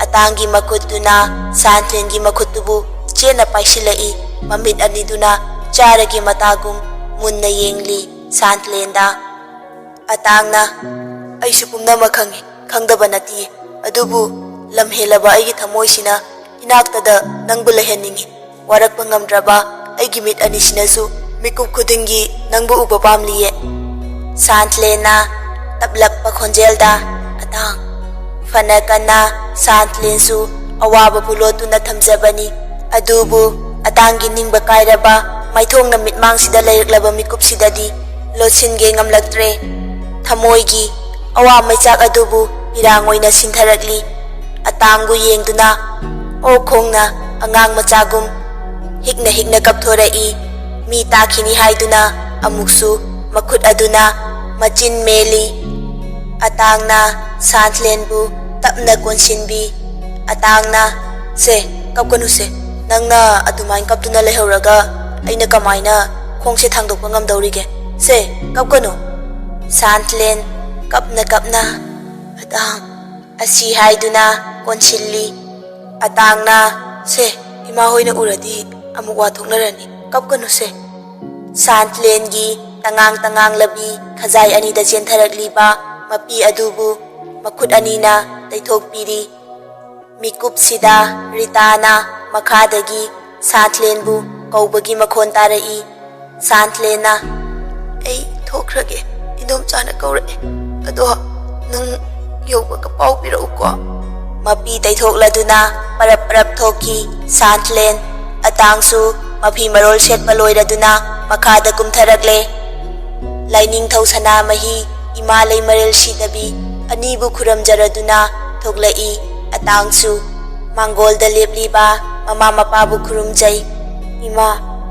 ꯑꯇꯥꯡꯒꯤ ꯃꯈꯨꯠꯇꯨꯅ ꯁꯥꯟꯊꯂꯦꯟꯒꯤ ꯃꯈꯨꯠꯇꯨꯕꯨ ꯆꯦꯠꯅ ꯄꯥꯏꯁꯤꯜꯂꯛꯏ꯫ ꯃꯃꯤꯠ ꯑꯅꯤꯗꯨꯅ ꯆꯥꯔꯒꯤ ꯃꯇꯥꯒꯨꯝ ꯃꯨꯟꯅ ꯌꯦꯡꯂꯤ ꯁꯥꯟꯊꯂꯦꯟꯗ꯫ ꯑꯇꯥꯡꯅ, "ꯑꯩꯁꯨ ꯄꯨꯝꯅꯃꯛ ꯈꯪꯏ, ꯈꯪꯗꯕ ꯅꯠꯇꯤꯌꯦ꯫ ꯑꯗꯨꯕꯨ ꯂꯝ ꯍꯦꯜꯂꯕ ꯑꯩꯒꯤ ꯊꯃꯣꯏꯁꯤꯅ ꯏꯅꯥꯛꯇꯗ ꯅꯪꯕꯨ ꯂꯩꯍꯟꯅꯤꯡꯏ꯫ ꯋꯥꯔꯛꯄ ꯉꯝꯗ꯭ꯔꯕ ꯑꯩꯒꯤ ꯃꯤꯠ ꯑꯅꯤꯁꯤꯅꯁꯨ ꯃꯤꯀꯨꯞ ꯈꯨꯗꯤꯡꯒꯤ ꯅꯪꯕꯨ ꯎꯕ ꯄꯥꯝꯂꯤꯌꯦ꯫" ꯁꯥꯟꯊꯂꯦꯟꯅ ꯇꯞꯂꯛꯄ ꯈꯣꯟꯖꯦꯜꯗ, "ꯑꯇꯥꯡ꯫" ꯐꯅ ꯀꯟꯅ ꯁꯥꯟꯊꯂꯦꯟꯁꯨ ꯑꯋꯥꯕꯕꯨ ꯂꯣꯠꯇꯨꯅ ꯊꯝꯖꯕꯅꯤ꯫ ꯑꯗꯨꯕꯨ ꯑꯇꯥꯡꯒꯤ ꯅꯤꯡꯕ ꯀꯥꯏꯔꯕ ꯃꯥꯏꯊꯣꯡꯅ ꯃꯤꯠꯃꯥꯡꯁꯤꯗ ꯂꯩꯔꯛꯂꯕ ꯃꯤꯀꯨꯞꯁꯤꯗꯗꯤ ꯂꯣꯠꯁꯤꯟꯒꯦ ꯉꯝꯂꯛꯇ꯭ꯔꯦ꯫ ꯊꯃꯣꯏꯒꯤ ꯑꯋꯥ ꯃꯩꯆꯥꯛ ꯑꯗꯨꯕꯨ ꯄꯤꯔꯥꯡ ꯑꯣꯏꯅ ꯁꯤꯟꯊꯔꯛꯂꯤ꯫ ꯑꯇꯥꯡꯕꯨ ꯌꯦꯡꯗꯨꯅ ꯑꯣꯛ ꯈꯣꯡꯅ ꯑꯉꯥꯡ ꯃꯆꯥꯒꯨꯝ ꯍꯤꯛꯅ ꯍꯤꯛꯅ ꯀꯞꯊꯣꯔꯛꯏ꯫ ꯃꯤ ꯇꯥꯈꯤꯅꯤ ꯍꯥꯏꯗꯨꯅ ꯑꯃꯨꯛꯁꯨ ꯃꯈꯨꯠ ꯑꯗꯨꯅ ꯃꯆꯤꯟ ꯃꯦꯜꯂꯤ꯫ ꯑꯇꯥꯡꯅ ꯁꯥꯟꯊꯂꯦꯟꯕꯨ ꯇꯞꯅ ꯀꯣꯟꯁꯤꯟꯕꯤ꯫ ꯑꯇꯥꯡꯅ, "ꯁꯦ, ꯀꯞꯀꯅꯨꯁꯦ꯫ ꯅꯪꯅ ꯑꯗꯨꯃꯥꯏꯅ ꯀꯞꯇꯨꯅ ꯂꯩꯍꯧꯔꯒ ꯑꯩꯅ ꯀꯃꯥꯏꯅ ꯈꯣꯡꯁꯦ ꯊꯥꯡꯗꯣꯛꯄ ꯉꯝꯗꯧꯔꯤꯒꯦ? ꯁꯦ, ꯀꯞꯀꯅꯨ꯫" ꯁꯥꯟꯊꯂꯦꯟ ꯀꯞꯅ ꯀꯞꯅ, "ꯑꯇꯥꯡ꯫" ꯑꯁꯤ ꯍꯥꯏꯗꯨꯅ ꯀꯣꯟꯁꯤꯜꯂꯤ꯫ ꯑꯇꯥꯡꯅ, "ꯁꯦ, ꯏꯃꯥ ꯍꯣꯏꯅ ꯎꯔꯗꯤ ꯑꯃꯨꯛ ꯋꯥ ꯊꯣꯛꯅꯔꯅꯤ꯫ ꯀꯞꯀꯅꯨꯁꯦ꯫" ꯁꯥꯟꯊꯂꯦꯟꯒꯤ ꯇꯉꯥꯡ ꯇꯉꯥꯡꯂꯕꯤ ꯈꯖꯥꯏ ꯑꯅꯤꯗ ꯆꯦꯟꯊꯔꯛꯂꯤꯕ ꯃꯄꯤ ꯑꯗꯨꯕꯨ ꯃꯈꯨꯠ ꯑꯅꯤꯅ ꯇꯩꯊꯣꯛꯄꯤꯔꯤ꯫ ꯃꯤꯀꯨꯞꯁꯤꯗ ꯔꯤꯇꯥꯅ ꯃꯈꯥꯗꯒꯤ ꯁꯥꯟꯊꯂꯦꯟꯕꯨ ꯀꯧꯕꯒꯤ ꯃꯈꯣꯟ ꯇꯥꯔꯛꯏ꯫ ꯁꯥꯟꯊꯂꯦꯟꯅ, "ꯑꯩ ꯊꯣꯛꯈ꯭ꯔꯒꯦ, ꯏꯗꯣꯝꯆꯥꯅ ꯀꯧꯔꯛꯑꯦ꯫ ꯑꯗꯣ ꯅꯪ ꯌꯧꯕꯒ ꯄꯥꯎ ꯄꯤꯔꯛꯎꯀꯣ꯫" ꯃꯄꯤ ꯇꯩꯊꯣꯛꯂꯗꯨꯅ ꯄꯔꯞ ꯄꯔꯞ ꯊꯣꯛꯈꯤ꯫ ꯁꯥꯟꯊꯂꯦꯟ ꯑꯇꯥꯡꯁꯨ ꯃꯐꯤ ꯃꯔꯣꯜ ꯁꯦꯠꯄ ꯂꯣꯏꯔꯗꯨꯅ ꯃꯈꯥꯗ ꯀꯨꯝꯊꯔꯛꯂꯦ꯫ ꯂꯥꯏꯅꯤꯡꯊꯧ ꯁꯅꯥꯃꯍꯤ ꯏꯃꯥ ꯂꯩꯃꯔꯦꯜ ꯁꯤꯗꯕꯤ ꯑꯅꯤꯕꯨ ꯈꯨꯔꯨꯝꯖꯔꯗꯨꯅ ꯊꯣꯛꯂꯛꯏ꯫ ꯑꯇꯥꯡꯁꯨ ꯃꯥꯡꯒꯣꯜꯗ ꯂꯦꯞꯂꯤꯕ ꯃꯃꯥ ꯃꯄꯥꯕꯨ ꯈꯨꯔꯨꯝꯖꯩ꯫ "ꯏꯃꯥ,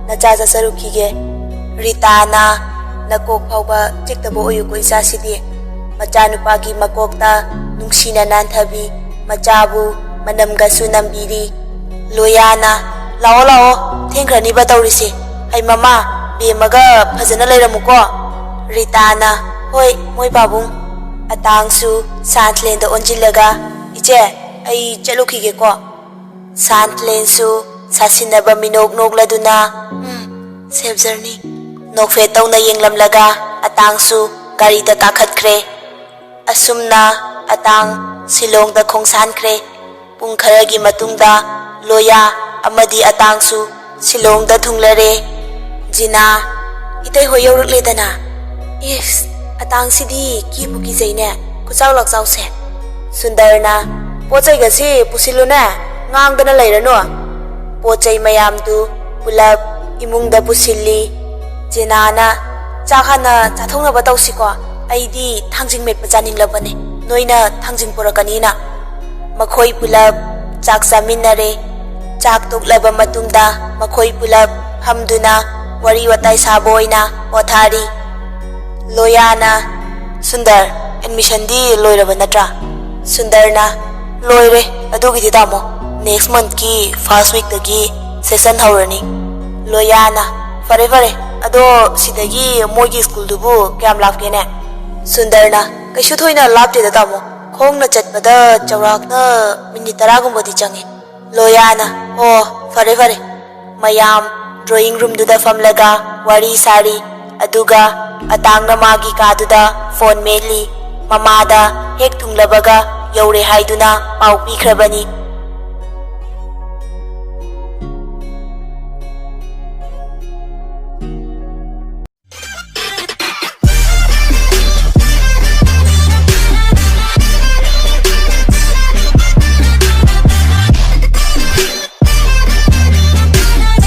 ꯅꯆꯥ ꯆꯠꯆꯔꯨꯈꯤꯒꯦ꯫" ꯔꯤꯇꯥꯅ, "ꯅꯀꯣꯛ ꯐꯥꯎꯕ ꯆꯤꯛꯇꯕ ꯑꯣꯏꯌꯨꯀꯣ ꯏꯆꯥꯁꯤꯗꯤ꯫" ꯃꯆꯥꯅꯨꯄꯥꯒꯤ ꯃꯀꯣꯛꯇ ꯅꯨꯡꯁꯤꯅ ꯅꯥꯟꯊꯕꯤ ꯃꯆꯥꯕꯨ ꯃꯅꯝꯒꯁꯨ ꯅꯝꯕꯤꯔꯤ꯫ ꯂꯣꯌꯥꯅ, "ꯂꯥꯛꯑꯣ, ꯂꯥꯛꯑꯣ, ꯊꯦꯡꯈ꯭ꯔꯅꯤꯕ ꯇꯧꯔꯤꯁꯦ꯫ ꯍꯩ ꯃꯃꯥ, ꯕꯦꯝꯃꯒ ꯐꯖꯅ ꯂꯩꯔꯝꯃꯨꯀꯣ꯫" ꯔꯤꯇꯥꯅ, "ꯍꯣꯏ, ꯃꯣꯏ ꯄꯥꯕꯨꯡ꯫" ꯑꯇꯥꯡꯁꯨ ꯁꯥꯟꯊꯂꯦꯟꯗ ꯑꯣꯟꯁꯤꯜꯂꯒ, "ꯏꯆꯦ, ꯑꯩ ꯆꯠꯂꯨꯈꯤꯒꯦꯀꯣ꯫" ꯁꯥꯟꯊꯂꯦꯟꯁꯨ ꯁꯥꯁꯤꯟꯅꯕ ꯃꯤꯅꯣꯛ ꯅꯣꯛꯂꯗꯨꯅ, "ꯎꯝ, safe journey꯫" ꯅꯣꯛꯐꯦꯠ ꯇꯧꯅ ꯌꯦꯡꯂꯝꯂꯒ ꯑꯇꯥꯡꯁꯨ ꯒꯥꯔꯤꯗ ꯀꯥꯈꯠꯈ꯭ꯔꯦ꯫ ꯑꯁꯨꯝꯅ ꯑꯇꯥꯡ ꯁꯤꯂꯣꯡꯗ ꯈꯣꯡꯁꯥꯟꯈ꯭ꯔꯦ꯫ ꯄꯨꯡ ꯈꯔꯒꯤ ꯃꯇꯨꯡꯗ ꯂꯣꯌꯥ ꯑꯃꯗꯤ ꯑꯇꯥꯡꯁꯨ ꯁꯤꯂꯣꯡꯗ ꯊꯨꯡꯂꯔꯦ꯫ ꯖꯤꯅꯥ, "ꯏꯇꯩ ꯍꯣꯏ ꯌꯧꯔꯛꯂꯦꯗꯅ꯫ ꯏꯁ, ꯑꯇꯥꯡꯁꯤꯗꯤ ꯀꯤꯕꯨ ꯀꯤꯖꯩꯅꯦ꯫ ꯈꯨꯆꯥꯎ ꯂꯥꯛꯆꯥꯎꯁꯦ꯫" ꯁꯨꯟꯗꯔꯅ, "ꯄꯣꯠ ꯆꯩꯒꯁꯤ ꯄꯨꯁꯤꯜꯂꯨꯅꯦ, ꯉꯥꯡꯗꯅ ꯂꯩꯔꯅꯨ꯫" ꯄꯣꯠ ꯆꯩ ꯃꯌꯥꯝꯗꯨ ꯄꯨꯂꯞ ꯏꯃꯨꯡꯗ ꯄꯨꯁꯤꯜꯂꯤ꯫ ꯖꯤꯅꯥꯅ, "ꯆꯥꯛ ꯍꯥꯟꯅ ꯆꯥꯊꯣꯛꯅꯕ ꯇꯧꯁꯤꯀꯣ꯫ ꯑꯩꯗꯤ ꯊꯥꯡꯖꯤꯡ ꯃꯦꯠꯄ ꯆꯥꯅꯤꯡꯂꯕꯅꯦ, ꯅꯣꯏꯅ ꯊꯥꯡꯖꯤꯡ ꯄꯨꯔꯛꯀꯅꯤꯅ꯫" ꯃꯈꯣꯏ ꯄꯨꯂꯞ ꯆꯥꯛ ꯆꯥꯃꯤꯟꯅꯔꯦ꯫ ꯆꯥꯛ ꯇꯣꯛꯂꯕ ꯃꯇꯨꯡꯗ ꯃꯈꯣꯏ ꯄꯨꯂꯞ ꯐꯝꯗꯨꯅ ꯋꯥꯔꯤ ꯋꯥꯇꯥꯏ ꯁꯥꯕ ꯑꯣꯏꯅ ꯄꯣꯊꯥꯔꯤ꯫ ꯂꯣꯌꯥꯅ, "ꯁꯨꯟꯗꯔ, admissionꯗꯤ ꯂꯣꯏꯔꯕ ꯅꯠꯇ꯭ꯔꯥ?" ꯁꯨꯟꯗꯔꯅ, "ꯂꯣꯏꯔꯦ, ꯑꯗꯨꯒꯤꯗꯤ ꯇꯥꯃꯣ꯫ Next monthꯀꯤ first weekꯇꯒꯤ session ꯍꯧꯔꯅꯤ꯫" ꯂꯣꯌꯥꯅ, "ꯐꯔꯦ, ꯐꯔꯦ, ꯑꯗꯣ ꯁꯤꯗꯒꯤ ꯃꯣꯏꯒꯤ schoolꯗꯨꯕꯨ ꯀꯌꯥꯝ ꯂꯥꯞꯀꯦꯅꯦ?" ꯁꯨꯟꯗꯔꯅ, "ꯀꯩꯁꯨ ꯊꯣꯏꯅ ꯂꯥꯞꯇꯦꯗ ꯇꯥꯃꯣ, ꯈꯣꯡꯅ ꯆꯠꯄꯗ ꯆꯥꯎꯔꯥꯛꯅ minute ꯇꯔꯥꯒꯨꯝꯕꯗꯤ ꯆꯪꯉꯦ꯫" ꯂꯣꯌꯥꯅ, "ꯑꯣ, ꯐꯔꯦ, ꯐꯔꯦ꯫" ꯃꯌꯥꯝ drawing roomꯗꯨꯗ ꯐꯝꯂꯒ ꯋꯥꯔꯤ ꯁꯥꯔꯤ꯫ ꯑꯗꯨꯒ ꯑꯇꯥꯡꯅ ꯃꯥꯒꯤ ꯀꯥꯗꯨꯗ phone ꯃꯦꯠꯂꯤ꯫ ꯃꯃꯥꯗ ꯍꯦꯛ ꯊꯨꯡꯂꯕꯒ ꯌꯧꯔꯦ ꯍꯥꯏꯗꯨꯅ ꯄꯥꯎ ꯄꯤꯈ꯭ꯔꯕꯅꯤ꯫